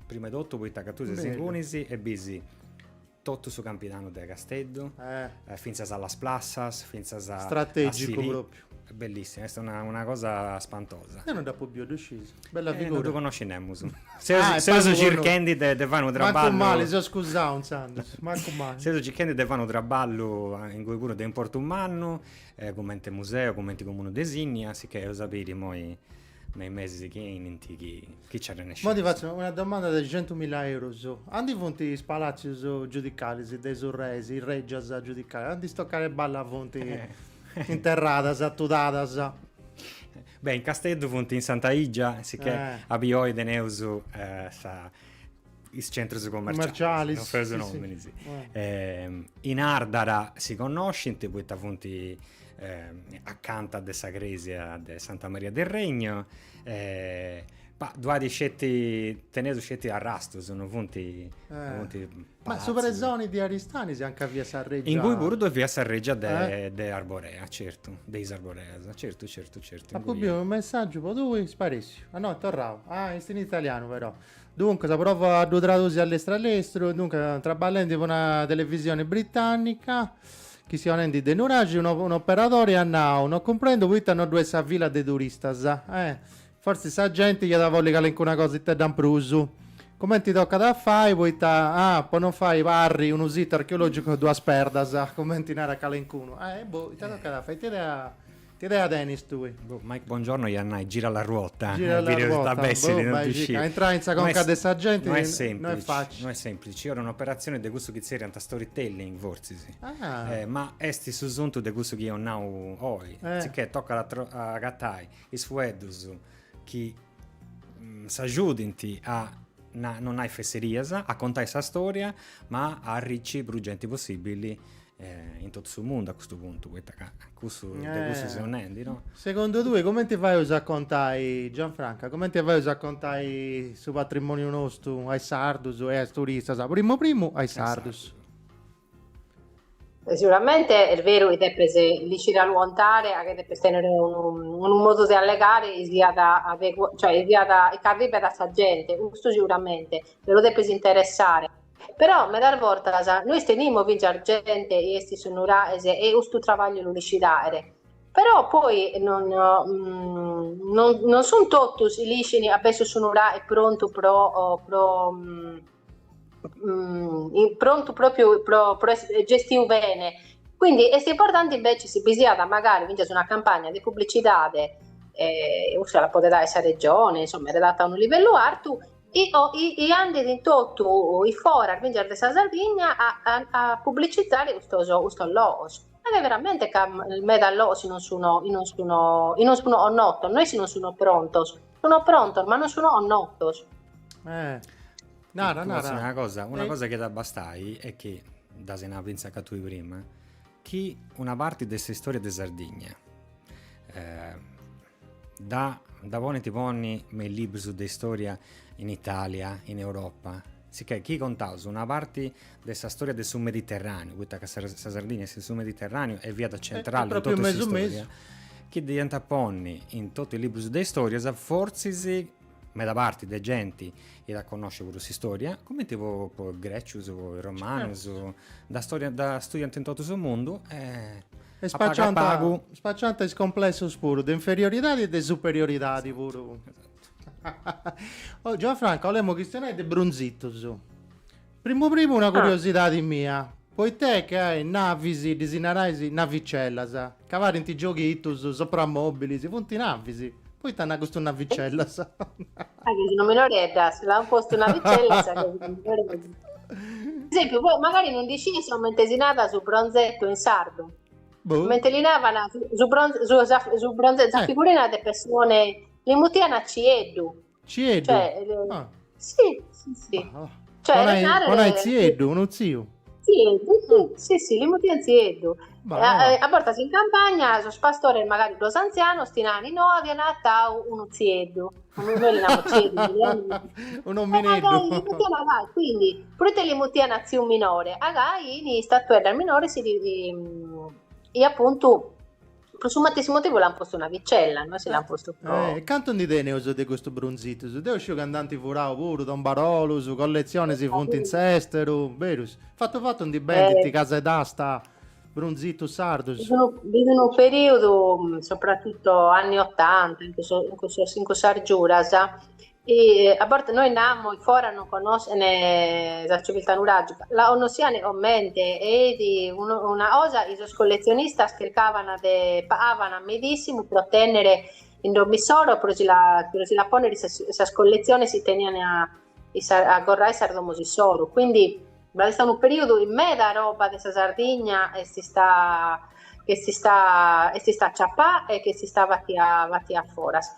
prima 'e totu poita ca tui ses ingunis e bisi Totu su Campidanu de Casteddu, eh. fintzas a Las Plassas, fintzas a Strategicu a propriu. Bellissima, est una, una cosa spantosa. Deu non dd'apu biu, ddu scis. Bella eh, figura. Non ddu connoscit nemus. Seus, ah, seus circhendi de, de fai unu traballu. Mancu mali, seu scusau intzandus, mancu mali. Seus circhendi de fai unu traballu inguni puru de importu mannu, eh, cumenti museu, cumenti comunu de Sinnia, sicchè eus a biri immoi Me is mesis chi 'enint chi chi nci arrennesceus. Mo ti fatzu una domanda de centumilla eurus. Andi funt is palatzius giudicalis de is urreis, is reggias giudicalis? Andi stoccare balla funt interradas, atudadas? Beh, in Casteddu funt in Santa Igia, sicchè abi oi teneus sa is centrus commercialis, non feus nominis. In Ardara si connoscint poita funt acanta de sa cresia de Santa Maria del Regno, ma ddu at sceti, teneus sceti arrastus, non funt, non funt Ma su presoni di Aristanis anca fiat sa reggia? Ingui puru ddoi fiat sa reggia de de Arborea, certu, de is Arboreas, certu certu certu. Apu biu unu messaggiu po tui, sparessiu. Ah no, est torrau. Ah, est in italianu però. Duncas, provu a ddu tradusi a lestru a lestru, duncas, traballendi po una televisioni britannica, chistionendi de nuraxi, un'operadori at nau, no cumprendu poita no ddu est sa fila de turistas, eh, fortzis sa genti iat a bolli calincuna cositedda in prus. Cumenti tocat a fai, poita, ah, po non fai parri unu situ archeologicu a duas perdas, cumenti narat calincunu. Eh, boh, ita tocat a fai, ita idea Ita idea tenis tui? Boh, Mike Bongiorno iat nai gira la ruota, Gira la biri ruota, ita bessit, boh, non bai ddu circa, sciu. a intrai in sa No conca est de sa genti no est no est semplici, facili. no est semplici, 'olit un'operatzioni de cussu chi tzerriant storytelling fortzis, Ah. ma est su suntu de cussu chi eus nau oi, Eh. sicchè tocat a a agatai is fueddus chi s'agiudint a non nai fesserias, a contai sa storia, ma a arricci prus genti possibili in totu su mundu a custu puntu, poita ca cussu, de cussu seus nendi, no? Segundu tui cumenti faeus a contai, Gianfranca, cumenti faeus a contai su patrimoniu nostu a is sardus e a is turistas, primu primu a is sardus? Siguramente est beru chi depes l'iscire a lu contare, a che depes tènnere unu unu modu de allegare chi siat adegu cioè chi siat chi arribet a sa gente, custu siguramente, lu depes interessare Però medas bortas nois tenimus fintzas gente chi est in su Nuraxes e custu trabagliu lu l'iscit àere, però poi non non non sunt totus chi l'ischin a bessu su nuraxi prontu pro pro prontu propriu pro pro esser gestiu bene. Quindi est importante invece si bi siat magari fintzas una campagna de publicidade, e cussa la podet àere sa regione, insomma, redata a unu livellu artu, I o i i andet in totu i foras fintzas de sa Sardigna a a a publicizare custos custos logos. Est veramente ca medas logos non sun non sun non sun connotos, no est chi non sun prontos, sun prontos ma non sun connotos. Eh, nara, nara. Una cosa, una cosa chi at a bastai est chi, dda as nau fintzas ca tui prima, chi una parti de sa storia de Sardigna Dda dda podint ponni me is librus de istoria in Italia, in Europa, sicchè chi contaus una parti de sa storia de su Mediterraneu, poita ca sa Sardigna est in su Mediterraneu e fiat centrali in totu s'istoria, Chi dd'iant a ponni in totu is librus de istorias, fortzis meda parti de genti iat a connosci puru s'istoria, cumenti po po is grecius, po is romanus, dda storia dda studiant in totu su mundu e E a pagu a spaciant pagu. spaciant is complessus puru, de inferioridadi e de superioridadi puru. Oh Gianfranco, 'olemu chistionai de brunzitus. Primu primu una curiosidadi mia, poita ca is navis ddis narais navicellas, ca parint gioghitus, sopramobilis, funt navis, poita nant custus navicellas? Ah, ca sono minoreddas, l'ant postu navicellas ca sono minoreddas. Esempiu, poi magari non dd'isciis comente si narat su bronzetto in sardu. Boh. Comente li navan su bronze su sa su bronzetto, sa figurina de pessone, li mutian cieddu. Cieddu? Cioè, ah. Sì, sì, sì. Ah. Cioè, Po nai, narrere... po nai tzieddu, unu tziu. Tzieddu, sì, sì, sì, li mutian tzieddu. Ma eh, a bortas in campagna sos pastores, magari sos anzianos, ti nani, no, avian agatau unu tzieddu. Noi li namo tzieddu, un omineddu. Li mutian gai, quindi, proite li mutian tziu minore? A gai in istatueddas minores si li, e appuntu Pro su matessi motivu l'ant postu navicella, no si l'ant postu pro... Eh, cantu ndi teneus de custus brunzitus? Deu sciu ca nd'ant furau puru tombarolus, colletzionis funt in s'esteru, berus? Fatu fatu ndi bendint case d'asta brunzitus sardus. B'est unu periodu, soprattutto anni ottanta, in cussos in cussos in cussas giuras, E a bortas noi namo in fora non connoschene sa civiltà nuragica, la connoschian comente e una cosa chi sos collezionistas chircavan de pagavan medissimu pro tennere in domo issoro pro si la pro si la ponnere in sas sas colletziones chi tenian in sa aggorrà in sas domos issoro, quindi b'at istadu unu periodu in meda roba de sa Sardigna est istà ch'est istà est istà acciappà e ch'est istà fatia fatia a foras.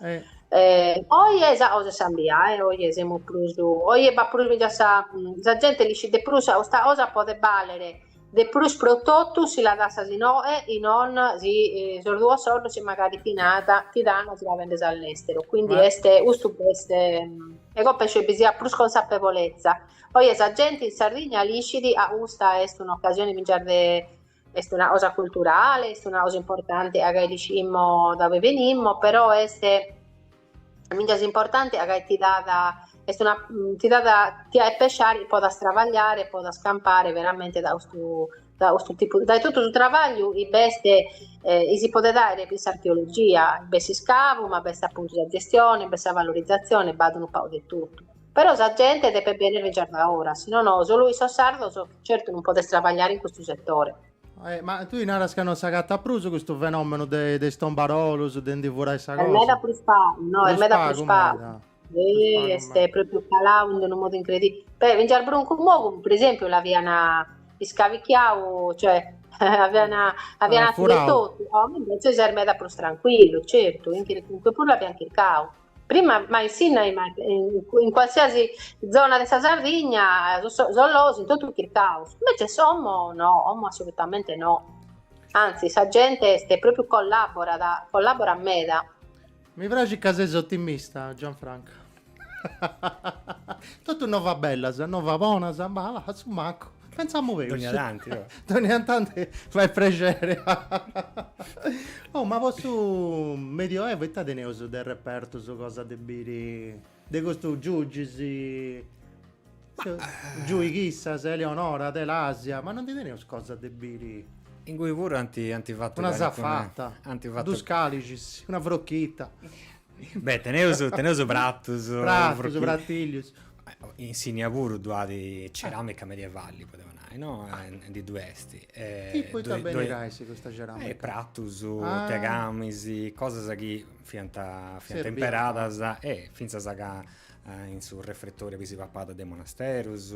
Oje sa cosa est cambià e oje semus prus, oje b'at prus finzas sa sa gente l'iscit de prus ca custa cosa podet bàlere de prus pro totu si la dassas inoghe e non si sos duos soddos chi magari ti nat ti dan si la bendes all'estero, quindi est custu est ego penso chi bi siat prus consapevolezza. Oje sa gente in Sardigna l'iscit ca custa est un'occasione finzas de Est una cosa culturale, est una cosa importante a gai l'iscimmo da ue benimmo, però est finzas importante a gai ti dat est una ti dat ti 'aet pesciare chi podas trabagliare e podas campare veramente da custu da custu tipu dae totu su trabagliu chi b'est chi si podet aere in s'archeologia, b'est s'iscavu, ma b'est appuntu sa gestione, b'est sa valorizatzione, b'at unu pagu de totu. Però sa gente depet bennere finzas da 'ora, si no no, solu sos sardos certu non podes trabagliare in custu settore. Eh, ma tui naras ca non s'agatat prus custu fenomenu de, de is tombarolus, de ndi furai sa cosa? Est meda prus pagu, no, est meda prus pagu. Eh, est propriu calau in unu modu incredibile. Beh, finzas Bruncu Mogu, per esempiu, l'avian iscavicchiau, cioè, avian avian atu de totu, como invece est meda prus tranquillu, certu, in comunque puru l'avian chircau. Prima, ma in Sinnai, ma in qualsiasi zona de sa Sardigna, sos sos in totu chircaus. Invece como no, como assolutamente no. Anzi, sa gente est propriu collaborat, collaborat meda. Mi praxit ca ses ottimista, Gianfranco. Totu novas bellas, novas bonas, ma a su mancu. Pentzamu peus. Dogna tanti, oh. Dogna tanti fait prexeri. Oh, ma po su Medioevo ita teneus de repertus, cosa de biri de custu giugis, giuighissas, Eleonora, Adelasia, ma non ndi teneus cosa de biri? Ingui puru ant ant fatu Una safata, ant fatu dus calixis, una frochita. Beh, teneus teneus pratus, pratus, pratiglius. In Sinnia puru ddu at ceramica medievali, podeus nai, no? Ndi ddu est. Tipu ita benit a essi custa ceramica? Pratus, tegamis, cosas chi fiant fiant imperadas e fintzas ca in su refrettoriu chi si papat de monasterus,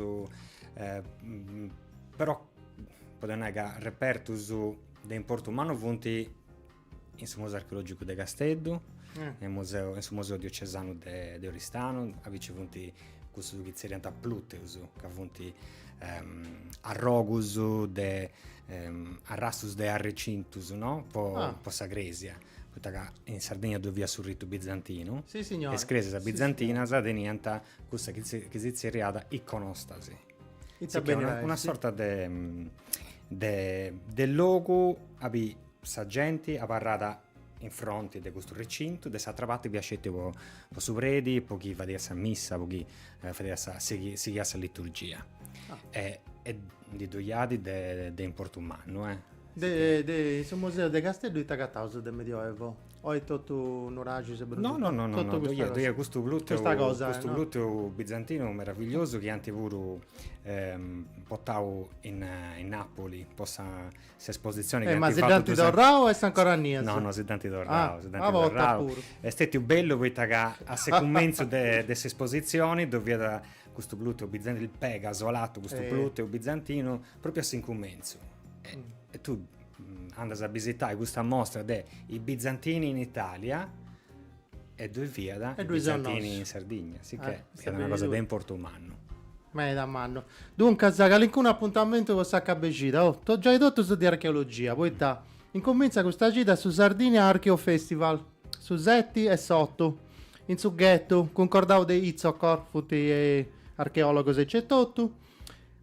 però podeus nai ca repertus de importu mannu funt in su Museu Archeologicu de Casteddu, in museu, in su Museu Diocesanu de, de Oristanu, abi ci funt cussus chi tzerriant pluteus, ca funt um, arrogus de um, arrastus de arrecintus, no? Po, ah. po sa cresia, poita ca in Sardigna ddu fiat su ritu bizantinu, sì, signore. is cresias sì, bizantinas signore. teniant cussa chi si, chi si tzerriat iconostasi. Ita benit una, una sorta de, de, de logu abi sa genti abarrada. in fronti de custu recintu, de s'atra parti fiat sceti po po su predi, po chi fadiat sa missa, po chi fadiat sa sighiat sa liturgia. E e ndi ddoi at de de importu mannu eh. De de in su museu de Casteddu ita agataus de Medioevo? O est totu nuraxis e No no no no, ddoi at custu pluteu custu pluteu bizantinu meravigliosu chi ant puru portau in in Napoli po sa s'espositzioni chi ant fatu. Ma si dd'ant torrau o est ancora innias? No no si dd'ant torrau, si dd'ant torrau. Est stetiu bellu poita ca a s'incumentzu de de s'espositzioni ddu fiat custu pluteu bizantinu, il Pegaso alatu, custu pluteu bizantinu propriu a s'incumentzu. E tu andas a bisitai custa mostra de i bizantini in Italia e ddoi fiat i bizantini in Sardigna, sicchè fiat una cosa de importu mannu. Meda mannu. Duncas calincunu apuntamentu po s'acab'e cida, oh, giai totus de archeologia, poita incumintzat custa cida su Sardinia Archeo Festival, su seti e s'otu, in su ghettu, cuncordau de Izocor, funt archeologos aici etotu,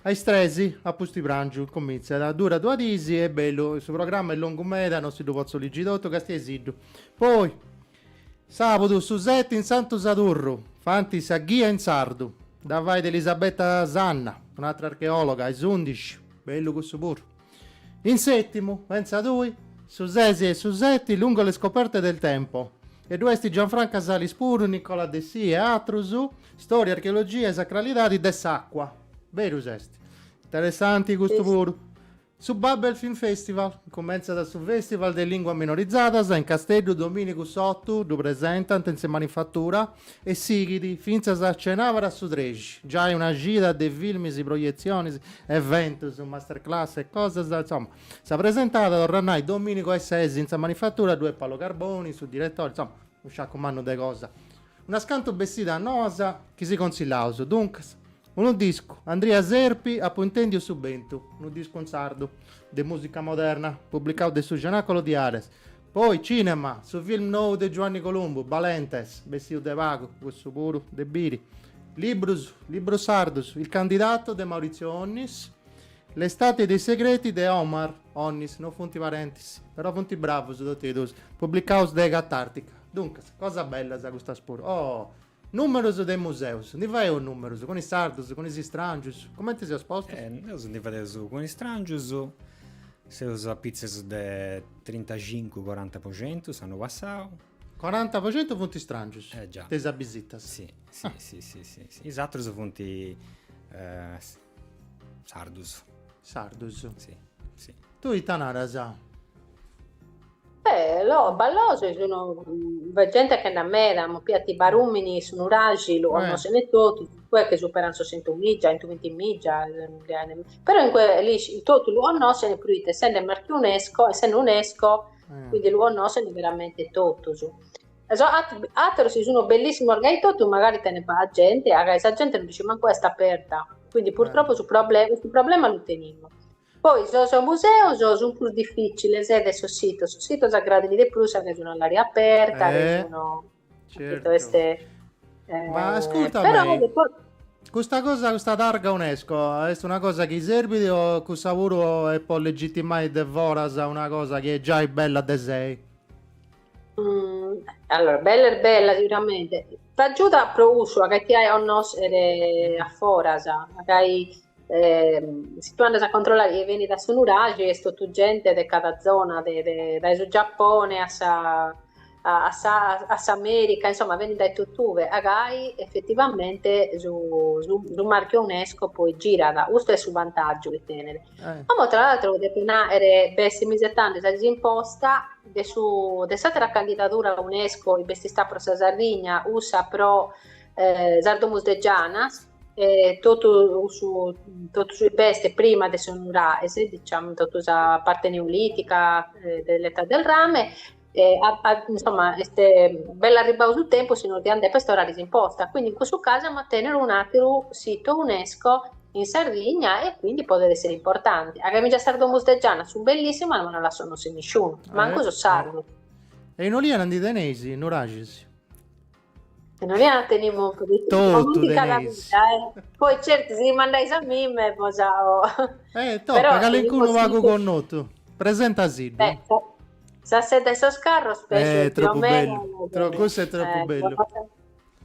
A is tresi, a pusti prangiu, incumintzat. Durat duas dis e bellu, su programma est longu meda, no si ddu potzu ligi totu, castiaisiddu. Poi, sabudu su seti in Santu Sadurru, faint sa ghia in sardu, dda fait Elisabetta Sanna, un'atra archeologa, a is undixi, bellu cussu puru. In Sètimu, pentza tui, su sesi e su seti, lungo le scoperte del tempo. E ddu est Gianfranca Salis puru, Nicola Dessì e atrus, Storia, archeologia e sacralidadi de s'àcua. Berus est. Interessanti custu puru. Su Babel Film Festival, incumentzat su festival de lìnguas minorizadas in Casteddu domìnigu s'otu, ddu presentant in sa Manifattura e sighit fintzas a cenàbara su trexi, giai una cida de filmis, proietzionis, eventus, masterclass e cosas, insoma. Sa presentada, torru a nai, domìnigu a is ses in sa Manifattura, ddu est Paolo Carboni, su diretori, insoma, unu sciacu mannu de cosa. Unas cantu bessidas noas chi si consillaus, duncas, unu discu, Andria Serpi, Apu intendiu su bentu, unu discu in sardu, de musica moderna, publicau de su Cenacolo di Ares. Poi cinema, su film nou de Giuanni Columbu, Balentes, bessiu de pagu, cussu puru de biri. Librus, librus sardus, Il candidato de Maurizio Onnis, L'estate dei segreti de Omar Onnis, no funt parentis, però funt bravus totu e duus, publicaus de Catartica. Duncas, cosas bellas custas puru. Oh! Numerus de museus, ndi faeus numerus, cun is sardus, cun is strangius, cumenti seus postus? Eh, nosu ndi fadeus cun is strangius, seus a pitzus de trintacincu coranta po centu s'annu passau. Coranta po centu funt strangius? Eh già. De is abisitas? Si, si, si, si, si. Is atrus funt Sardus. Sardus. Si, si. Tui ita naras? Eh, lo, ballosu sono gente che nd'at meda, mo piat Barumini, su nuraxi, lu connoschen totu, poi che superan sos chentumìgia, chentubintimìgia, però in que lì totu lu connoschen proite essende marchiu Unesco, essende Unesco, quindi lu connoschen veramente totus. Sos ateros si sun bellissimos gai totu, magari tenet paga gente, e sa gente non dd'iscit mancu est aperta, quindi purtroppo su problema, custu problema lu tenimus. Poi sos museos sun prus dificiles de sos sitos, sos sitos aggradin de prus ca sun a l'aria aperta, eh, che sun, certo. est, eh, Ma ascurta però me, custa cosa, custa targa UNESCO, est una cosa chi serbit o cussa puru est po legitimai de foras una cosa chi est giai bella de sei? Mm, allora, bella est bella siguramente. T'agiudat pro cussu a chi connoschere a foras, magari eh, si tu andas a controllare chie benit a su nuraxi est totu gente de cada zona, de, de, dae su Giappone a sa a, a sa a s'America, insomma, benit dae totue, agai effettivamente su, su, su marchio UNESCO poi girat, custu est su vantaggiu chi tenet. Eh. Como tra l'altro depo nàrrere, b'est isettende sa risposta de su de s'àtera candidadura Unesco chi b'est istada pro sa Sardigna, cussa pro eh, sas domus de Gianas, e totu su totu su chi b'est prima de sos nuraghes, diciamo, totu sa parte neolitica eh, dell'età del rame, e a, a, insomma, est belle arribbadu su tempus si nos diant deper torrare s'imposta. Quindi in cussu casu amus a tenere un'àteru sito Unesco in Sardigna e quindi podet essere importante. A già sas domus de Gianas sunt bellissimas, ma non las connoschet nisciunu, mancu sos sardos. E in Oliena ndi teneis, nuraxis? In Oliena tenimus Totu teneis. Eh. Poi certu, si dimandais a mime, bos Eh, toca, calincunu pagu connotu. Presentasiddu. Eh, Sa sedda 'e sos carros penso Eh, più o tropu meno bellu. Tro, cussu est tropu bellu.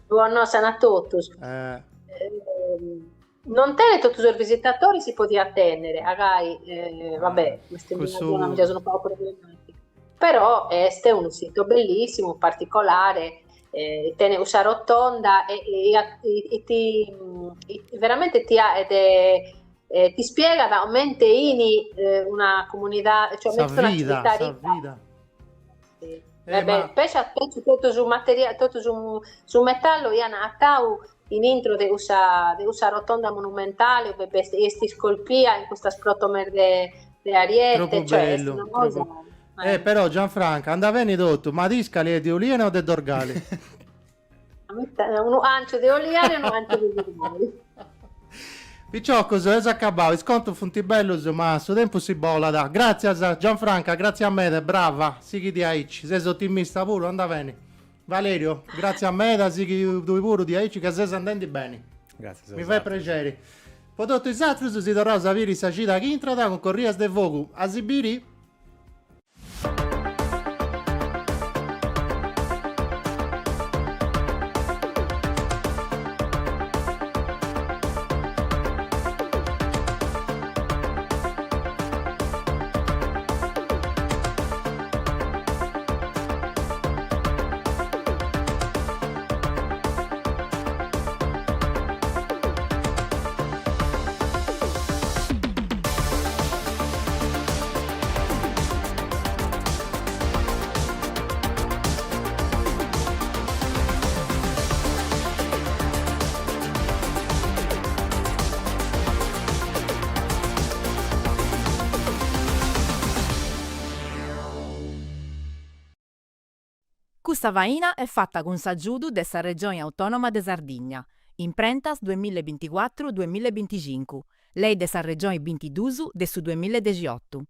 Ddu connoscian totus. Eh. Non tenet totu sos visitadores si podiat tènnere, agai, vabbè, est in una Cussu zona già unu pagu problematica, però est unu situ bellissimu, particolare, tenet cussa rotonda e e ti veramente ti 'aet ti spiegat comente 'ini una comunidade, cioè Sa comente una vida, tzività sa ricca. vida. Sì. Eh, Eh beh, ma pensa pensa totu su materiale, totu su su metallu ian agatau in intro de cussa de cussa rotonda monumentale ube b'est est iscolpia in custas protomes de de ariete, Tropu cioè est bellu, una cosa tropu. Eh, però Gianfranca, anda beni totu, ma Tiscali est de Oliena o de Dorgali? Unu anciu de Oliena e unu anciu de Durgali. Piciocus, eus acabau, is contus funt bellus, ma su tempus si bolat. Gràtzias Gianfranca, gràtzias meda, brava, sighi diaici, ses otimista puru, anda beni. Valerio, gràtzias meda, sighi tui puru diaici ca ses andendi beni. Gràtzias a Mi fait prexeri. Po totu is atrus si torraus a biri sa cida chi intrat cun Corrias de Fogu. A si biri! Custa faina est fata cun s'agiudu de sa Regioni Autònoma de Sardigna, Imprentas duemilla e binticuatru duemilla e binticincu, Lei de sa Regioni bintiduus de su duemilla e dexiotu.